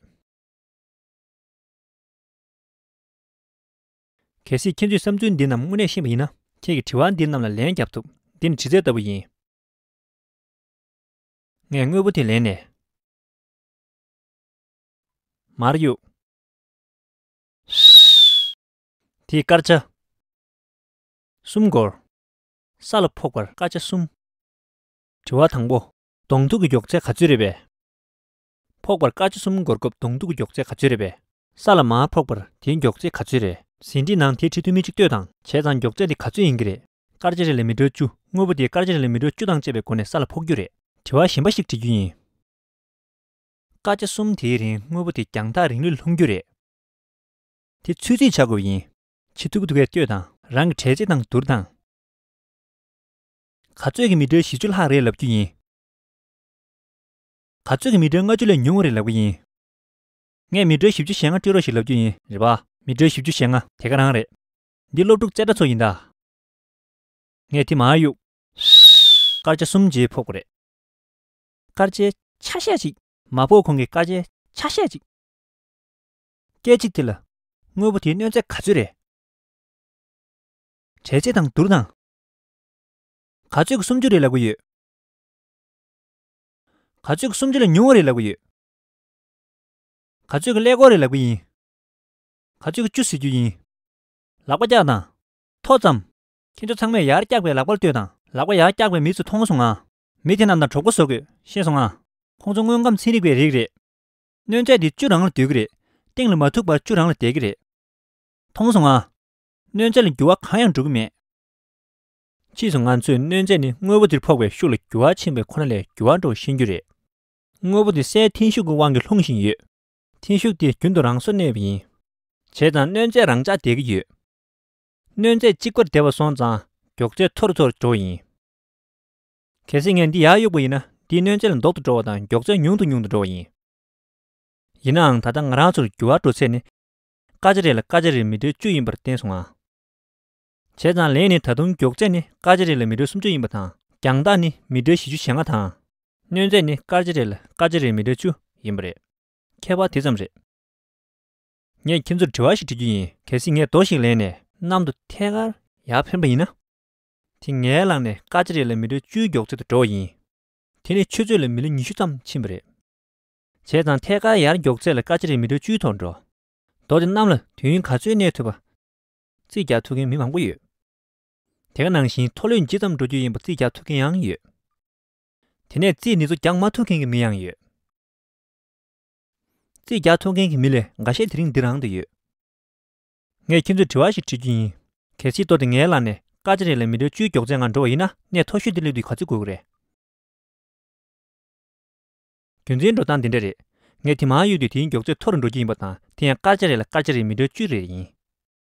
གལ་སྲིད་ཁྱེད་ཚོས་བསམ་ཚུལ་འདི་རྣམས་དངོས་གནས་ཤེས་པ་ཡིན་ན་ཁྱེད་ཀྱིས་དྲི་བ་འདི་རྣམས་ལ་ལན་རྒྱབ་ཐུབ། འདི་ནི་དྲི་རྩད་ལྟ་བུ་ཡིན། ངས་དངོས་པོ་དེ་ལེན་ནས། མར་གཡུག་དེའི་སྐར་ཆ། གསུམ་འགོར། ས་ལ་ཕོག་པར་སྐར་ཆ་གསུམ། དྲི་བ་དང་པོ། གདོང་ཐུག་གི་མགྱོགས་ཚད་ག་ཚོད་རེད་པས། ཕོག་པར་སྐར་ཆ་གསུམ་འགོར་སྐབས་གདོང་ཐུག་གི་མགྱོགས་ཚད་ག་ཚོད་རེད་པས། ས་ལ་མར་ཕོག་པར་དེའི་མགྱོགས་ཚད་ག་ཚོད་རེད། ཟིན་བྲིས་ནང་དེའི་འབྲི་ཐུབ་མིན་ཅིག་ལྟོས་དང་། བྱས་ཙང་མགྱོགས་ཚད་དེ་ག་ཚོད་ཡིན་གྱི་རེད། སྐར་ཆ་རེ་ལ་མི་ཊར་བཅུ། དངོས་པོ་དེ་སྐར་ཆ་རེ་ལ་མི་ཊར་བཅུ་དང་བཅས་པའི་སྒོ་ནས་ས་ལ་ཕོག་རྒྱུ་རེད། དྲི་བ་གཞན་པ་ཞིག་འདྲི་རྒྱུ་ཡིན། སྐར་ཆ་གསུམ་དེའི་རིང་དངོས་པོ་དེ་རྒྱང་ཐག་རིང་ལོས་ལྷུང་རྒྱུ་རེད། དེ་ཚོད་རྩིས་བྱ་དགོས་ཡིན། བྱེད་ཐུབ་ཀྱི་འདུག་གས་ལྟོས་དང་། རང་གི་གྲས་ཚད་དང་བསྡུར་དང་། ག་ཚོད་ཀྱི་མི་ཊར་བཞི་བཅུ་ལྷག་རེད་ལབ་རྒྱུ་ཡིན། ག་ཚོད་ཀྱི་མི་ཊར་ལྔ་བཅུ་ལས་ཉུང་བ་རེད་ལབ་ཀྱི་ཡིན། ངས་མི་ཊར་བཞི་བཅུ་ཞེ་ལྔ་སྤྲོད་རོགས་ཞེས་ལབ་རྒྱུ་ཡིན། རེད་པ། མི་ཊར་བཞི་བཅུ་ཞེ་ལྔ་དེ་ག་རང་རེད། འདི་སློབ་ཕྲུག་རྩེ་གྲ་ཚོ་ཡིན་ད། ངས་དེ་མར་གཡུག་སྐར་ཆ་གསུམ་རྗེས་ཕོག་པ་རེད། སྐར་ཆའི་ཆ་ཤས་ཅིག་མ་ཕོག་གོང་གི་སྐར་ཆའི་ཆ་ཤས་ཅིག་སྐད་ཅིག་དེ་ལ་དངོས་པོ་དེའི་གནོད་འཚེ་ག་ཚོད་རེད། གྲས་ཚད་དང་བསྡུར་དང་། ག་ཚོད་ཀྱི་སུམ་ཅུ་རེད་ལབ་ཀྱི་ཡོད། ག་ཚོད་ཀྱི་སུམ་ཅུ་ལས་ཉུང་བ་རེད་ལབ་ཀྱི་ཡོད། ག་ཚོད་ཀྱི་ཀླད་ཀོར་རེད་ལབ་ཀྱི་ཡིན། ག་ཚོད་ཀྱི་བཅུ་ཟེར་རྒྱུ་ཡིན། ལག་པ་བཀྱག་དང་། མཐོ་ཙམ། ཁྱེད་ཚོ་ཚང་མས་ཡར་བཀྱག་པའི་ལག་པར་ལྟོས་དང་། ལག་པ་ཡར་བཀྱག་པའི་མི་ཚོ་མཐོང་སོང་ང་། མི་དེ་རྣམས་དང་གྲོགས་པོ་བཟོ་དགོས། ཤེས་སོང་ང་། ཁོང་ཚོ་དངོས་ཁམས་ཚན་རིག་པའི་རིགས་རེད། གནོད་འཚེ་དེ་བཅུ་རང་ལ་སྡོད་ཀྱི་རེད། སྟེང་ལ་མ་ཐུག་པར་བཅུ་རང་ལ་བསྡད་ཀྱི་རེད། མཐོང་སོང་ང་། གནོད་འཚེ་ལ་འགྱུར་བ་གང་ཡང་འགྲོ་གི་མེད། ཕྱིས་སུ་ང་ཚོས་གནོད་འཚེ་ནི་དངོས་པོ་དེར་ཕོག་པའི་ཤུགས་ལ་འགྱུར་བ་ཕྱིན་པ་ཁོ་ན་ལས་འགྱུར་བ་འགྲོ་བ་ཤེས་རྒྱུ་རེད། དངོས་པོ་དེ་སའི་འཐེན་ཤུགས་ཀྱི་དབང་གིས་ལྷུང་བཞིན་ཡོད། འཐེན་ཤུགས་དེ་རྒྱུན་དུ་རང་སོར་གནས་པ་ཡིན། བྱས་ཙང་གནོད་འཚེ་རང་འཇགས་བསྡད་ཀྱི་ཡོད། གནོད་འཚེ་གཅིག་པར་བསྡད་པ་སོང་ཙང་མགྱོགས་ཚད་མཐོ་རུ་མཐོ་རུ་འགྲོ་བ་ཡིན། གལ་སྲིད་ངས་འདི་ཡར་གཡུགས་པ་ཡིན་ན་འདིའི་གནོད་འཚེ་ལ་ལྡོག་ཏུ་འགྲོ་བ་དང་མགྱོགས་ཚད་ཉུང་དུ་ཉུང་དུ་འགྲོ་བ་ཡིན། ཡིན་ནའང་ད་ལྟ་ང་རང་ཚོར་འགྱུར་བ་འགྲོ་ཚད་ནི། སྐར་ཆ་རེ་ལ་སྐར་ཆ་རེར་མི་ཊར་བཅུ་ཡིན་པར་བསྟན་སོང་ང་། བྱས་ཙང་ལན་ནི་ད་དུང་མགྱོགས་ཚད་ནི་སྐར་ཆ་རེ་ལ་མི་ཊར་སུམ་ཅུ་ཡིན་པ་དང་། རྒྱང་ཐག་ནི་མི་ཊར་བཞི་བཅུ་ཞེ་ལྔ་དང་། གནོད་འཚེ་ནི་སྐར་ཆ་རེ་ལ་སྐར་ཆ་རེར་མི་ཊར་བཅུ་ཡིན་པ་རེད། ཁྱད་པར་དེ་ཙམ་རེད། ངས་ཁྱེད་ཚོར་དྲི་བ་ཞིག་དྲི་རྒྱུ་ཡིན། གལ་སྲིད་ངས་རྡོ་ཞིག་ལེན་ནས་གནམ་དུ་ཐད་ཀར་ཡར་འཕེན་པ་ཡིན་ན། དེ་ངའི་ལག་ནས་སྐར་ཆ་རེ་ལ་མི་ཊར་བཅུའི་མགྱོགས་ཚད་དུ་འགྲོ་བ་ཡིན། དེ་ནི་ཆུ་ཚོད་ལ་མི་ལི་ཉི་ཤུ་ཙམ་ཕྱིན་པ་རེད། བྱས་ཙང་ཐད་ཀར་ཡར་མགྱོགས་ཚད་ལ་སྐར་ཆ་རེར་མི་ཊར་བཅུའི་ཐོག་འགྲོ། རྡོ་དེ་གནམ་ལ་དུས་ཡུན་ག་ཚོད་གནས་ཐུབ་པ། རྩིས་རྒྱག་ཐུབ་མཁན་མི་མང་པོ་ཡོད། དེ་ག་ནང་བཞིན་མཐོ་ལོས་ཇི་ཙམ་འགྲོ་རྒྱུ་ཡིན་པ་རྩིས་རྒྱག་ཐུབ་མཁན་ཡང་ཡོད། དེ་ནས་རྩིས་འདི་ཚོ་རྒྱག་མ་ཐུབ་མཁན་གྱི་མི་ཡང་ཡོད། རྩིས་རྒྱག་ཐུབ་མཁན་གྱི་མི་ལས་འགའ་ཤས་དེ་རིང་འདི་རང་དུ་ཡོད། ངས་ཁྱེད་ཚོར་དྲི་བ་ཞིག་དྲི་རྒྱུ་ཡིན། གལ་སྲིད་རྡོ་དེ་ངའི་ལག་ནས་སྐར་ཆ་རེ་ལ་མི་ཊར་བཅུའི་མགྱོགས་ཚད་ངང་འགྲོ་བ་ཡིན་ན། གནས་མཐོ་ཤོས་དེ་སླེབས་དུས་ག་ཚོད་འགོར་གྱི་རེད། རྒྱུ་མཚན་འགྲོ་སྟངས་འདི་འདྲ་རེད། ངས་དེ་མར་གཡུག་དུས་དེའི་མགྱོགས་ཚད་མཐོ་རུ་འགྲོ་རྒྱུ་ཡིན་པ་དང་། དེ་ཡང་སྐར་ཆ་རེ་ལ་སྐར་ཆ་རེར་མི་ཊར་བཅུ་རེ་ཡིན།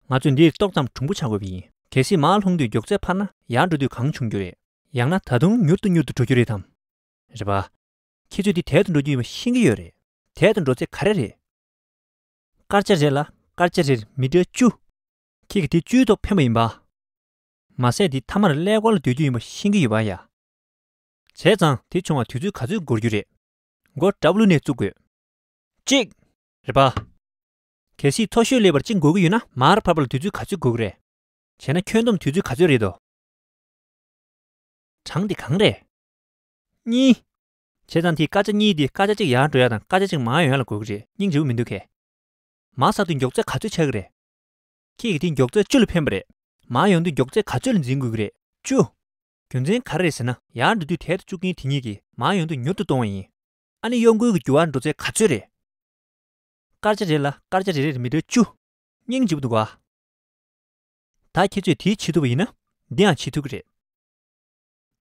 ང་ཚོས་འདིར་ཏོག་ཙམ་གྲུང་པོ་ཆགས་དགོས་པ་ཡིན། གལ་སྲིད་མར་ལྷུང་དུས་མགྱོགས་ཚད་འཕར་ན་ཡར་འགྲོ་དུས་གང་བྱུང་རྒྱུ་རེད། ཡང་ན་ད་དུང་མྱུར་དུ་མྱུར་དུ་འགྲོ་རྒྱུ་རེད་དམ། རེད་པ། ཁྱེད་ཚོས་འདི་དལ་དུ་འགྲོ་རྒྱུ་ཡིན་པ་ཤེས་ཀྱི་ཡོད་རེད། དལ་དུ་འགྲོ་ཚད་ག་རེ་རེད། སྐར་ཆ་རེ་ལ་སྐར་ཆ་རེར་མི་ཊར་བཅུ། ཁྱེད་ཀྱིས་དེ་བཅུའི་ཐོག་འཕེན་པ་ཡིན་པ། མ་ཟད་དེ་མཐའ་མར་ཀླད་ཀོར་ལ་སྡོད་རྒྱུ་ཡིན་པ་ཤེས་ཀྱི་ཡོད་པ་ཡ། བྱས་ཙང་དེ་བྱུང་བར་དུས་ཚོད་ག་ཚོད་འགོར་རྒྱུ་རེད། མགོ་ཏྲ་བུ་ལུ་ནས་བཙུགས་དགོས། གཅིག་རེད་པ། གལ་སྲིད་མཐོ་ཤོས་སླེབས་པར་གཅིག་འགོར་གྱི་ཡོད་ན། མར་འཕར་བ་ལ་དུས་ཚོད་ག་ཚོད་འགོར་གྱི་རེད། བྱས་ན་ཁྱོན་བསྡོམས་དུས་ཚོད་ག་ཚོད་རེད་དོ། གྲངས་དེ་གང་རེད། གཉིས། བྱས་ཙང་དེའི་སྐར་ཆ་གཉིས་དེ་སྐར་ཆ་གཅིག་ཡར་འགྲོ་ཡ་དང་སྐར་ཆ་གཅིག་མར་ཡོང་ཡ་ལ་འགོར་གྱི་རེད། སྙིང་རྗེ་པོ་མི་འདུག་གས། མར་ཟག་དུས་མགྱོགས་ཚད་ག་ཚོད་ཆགས་ཀྱི་རེད། ཁྱེད་ཀྱིས་དེའི་མགྱོགས་ཚད་བཅུ་ལ་འཕེན་པ་རེད། མར་ཡོང་དུས་མགྱོགས་ཚད་ག་ཚོད་ལ་འཛིན་དགོས་ཀྱི་རེད། བཅུ། རྒྱུ་མཚན་ག་རེ་རེད་ཟེར་ན། ཡར་འགྲོ་དུས་དལ་དུ་བཅུག་མཁན་དེ་གཉིས་ཀྱིས་མར་ཡོང་དུས་མྱུར་དུ་གཏོང་བ་ཡིན། ཨ་ནི་གཡོ་འགུལ་གྱི་འགྱུར་བ་འགྲོ་ཚད་ག་ཚོད་རེད། སྐར་ཆ་རེ་ལ་སྐར་ཆ་རེ་རེར་མི་ཊར་བཅུ། སྙིང་རྗེ་པོ་འདུག་ག། ད་ཁྱེད་ཚོས་དེ་བྱེད་ཐུབ་པ་ཡིན་ན། འདི་ཡང་བྱེད་ཐུབ་ཀྱི་རེད།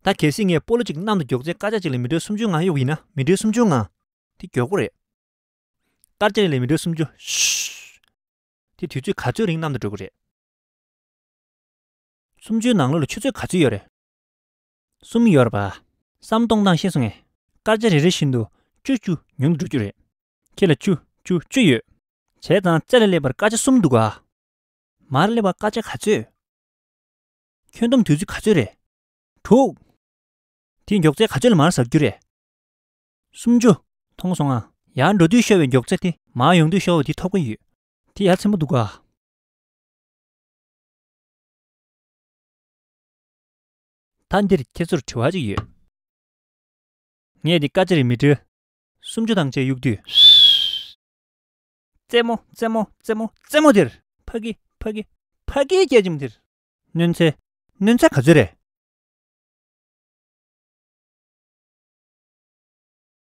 ད་གལ་སྲིད་ངས་སྤོ་ལོ་གཅིག་གནམ་དུ་མགྱོགས་ཚད་སྐར་ཆ་གཅིག་ལ་མི་ཊར་སུམ་ཅུ་ང་གཡུག་ཡིན་ན། མི་ཊར་སུམ་ཅུ་ང་། དེ་མགྱོགས་པོ་རེད། སྐར་ཆ་གཅིག་ལ་མི་ཊར་སུམ་ཅུ། ཤུ། དེ་དུས་ཚོད་ག་ཚོད་རིང་གནམ་དུ་འགྲོ་གི་རེད། སུམ་ཅུའི་ནང་ལོགས་ལ་ཆུ་ཚོད་ག་ཚོད་ཡོད་རེད། གསུམ་ཡོད་རེད་པ། བསམ་གཏོང་སྟངས་ཤེས་སོང་ངས། སྐར་ཆ་རེ་རེ་བཞིན་དུ་བཅུ་བཅུ་ཉུང་དུ་འགྲོ་རྒྱུ་རེད། ཁྱེད་ལ་བཅུ་བཅུ་བཅུ་ཡོད། བྱས་ཙང་རྩེ་ལ་སླེབས་པར་སྐར་ཆ་གསུམ་འདུག་ག་མར་སླེབས་པར་སྐར་ཆ་ག་ཚོད། ཁྱོན་བསྡོམས་དུས་ཚོད་ག་ཚོད་རེད། དྲུག་དེའི་མགྱོགས་ཚད་ག་ཚོད་ལ་མར་ཟག་རྒྱུ་རེད། སུམ་ཅུ། མཐོང་སོང་ང་། ཡར་འགྲོ་དུས་ཤོར་བའི་མགྱོགས་ཚད་དེ་མར་ཡོང་དུས་ཤོར་བ་དེ་ཐོབ་ཀྱི་ཡོད། དེ་ཡ་མཚན་པོ་འདུག་ག་ད་འདིར་ཁྱེད་ཚོར་དྲི་བ་ཅིག་ཡོད། ངས་འདི་སྐར་ཆ་རེར་མི་ཊར་སུམ་ཅུ་དང་བཅས་གཡུག་དུས། རྩེད་མོ་རྩེད་མོ་རྩེད་མོ་རྩེད་མོ་དེར། ཕ་གི་ཕ་གི་ཕ་གི་སྐད་ཅིག་དེར། གནོན་ཚད། གནོན་ཚད་ག་ཚོད་རེད།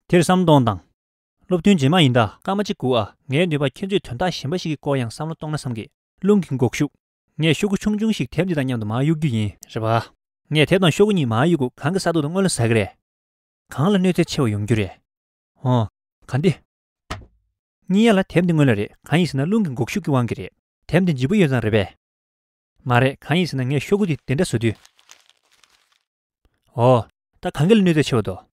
དེར་བསམ་གཏོང་དང་། སློབ་ཐུན་རྗེས་མ་ཡིན་ད། སྐར་མ་གཅིག་སྒུག་ཨ། ངའི་འདོད་པ་ཁྱེད་ཚོས་དོན་དག་གཞན་པ་ཞིག་གི་སྐོར་ཡང་བསམ་བློ་གཏོང་ན་བསམ་གི་རླུང་གི་འགོག་ཤུགས། ངས་ཤོག་གུ་ཆུང་ཆུང་ཞིག་དེབ་འདི་དང་མཉམ་དུ་མར་གཡུག་རྒྱུ་ཡིན། རེད་པ། ངས་དེབ་དང་ཤོག་གུ་གཉིས་མར་གཡུག་གུ་གང་གི་ས་ཐོག་ཏུ་སྔོན་ལ་ཟག་གི་རེད། གང་ལ་གནོད་འཚེ་ཆེ་བ་ཡོང་རྒྱུ་རེད། ཨོ། ག་འདི། གཉིས་ཡ་ལ་དེབ་འདི་སྔོན་ལ་རེད། གང་ཡིན་ཟེར་ན་རླུང་གི་འགོག་ཤུགས་ཀྱི་དབང་གིས་རེད། དེབ་འདི་ལྗིད་པོ་ཡོད་ཙང་རེད་པས། མ་རེད། གང་ཡིན་ཟེར་ན་ངས་ཤོག་གུ་འདི་འདི་འདྲ་བཟོ་དུས། ཨོ། ད་གང་གི་ལ་གནོད་འཚེ་ཆེ་བ་འདུག་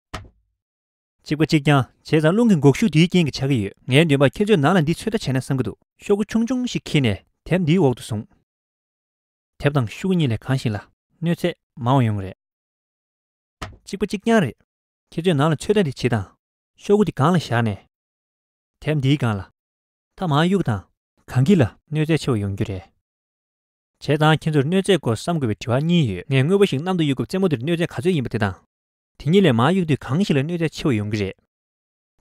གཅིག་པ་གཅིག་རྐྱང་། བྱས་ཙང་རླུང་གི་འགོག་ཤུགས་འདིའི་རྐྱེན་གྱིས་ཆགས་ཀྱི་ཡོད། ངའི་འདོད་པ་ཁྱེད་ཚོས་ནང་ལ་འདི་ཚོད་ལྟ་བྱས་ན་བསམ་གྱི་འདུག་ཤོག་གུ་ཆུང་ཆུང་ཞིག་འཁྱེར་ནས་དེབ་འདིའི་འོག་ཏུ་བཟུང་། དེབ་དང་ཤོག་གུ་གཉིས་ལས་གང་ཞིག་ལ་གནོད་འཚེ་མང་བ་ཡོང་གི་རེད། གཅིག་པ་གཅིག་རྐྱང་རེད། ཁྱེད་ཚོས་ནང་ལ་ཚོད་ལྟ་འདི་བྱེད་དང་། ཤོག་གུ་འདི་སྒང་ལ་བཞག་ནས། དེབ་འདིའི་སྒང་ལ། ད་མར་གཡུག་དང་། གང་གི་ལ་གནོད་འཚེ་ཆེ་བ་ཡོང་རྒྱུ་རེད། བྱས་ཙང་ཁྱེད་ཚོར་གནོད་འཚེའི་སྐོར་བསམ་དགོས་པའི་དྲི་བ་གཉིས་ཡོད། ངས་དངོས་པོ་ཞིག་གནམ་དུ་གཡུག་སྐབས་རྩེད་མོ་དེར་གནོད་འཚེ་ག་ཚོད་ཡིན་པ་དེ་དང་། དེ་གཉིས་ལས་མར་གཡུག་དུས་གང་ཞིག་ལ་གནོད་འཚེ་ཆེ་བ་ཡོང་གི་རེད།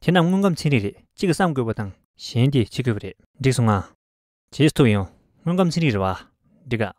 དེ་རྣམས་དངོས་ཁམས་ཚན་རིག་རེད། གཅིག་གིས་བསམ་དགོས་པ་དང་གཞན་དེས་བྱེད་དགོས་པ་རེད། འགྲིག་སོང་ང་། བྱེད་ཐུབ་ཡོང་། དངོས་ཁམས་ཚན་རིག་རེད་བ། འགྲིག་ག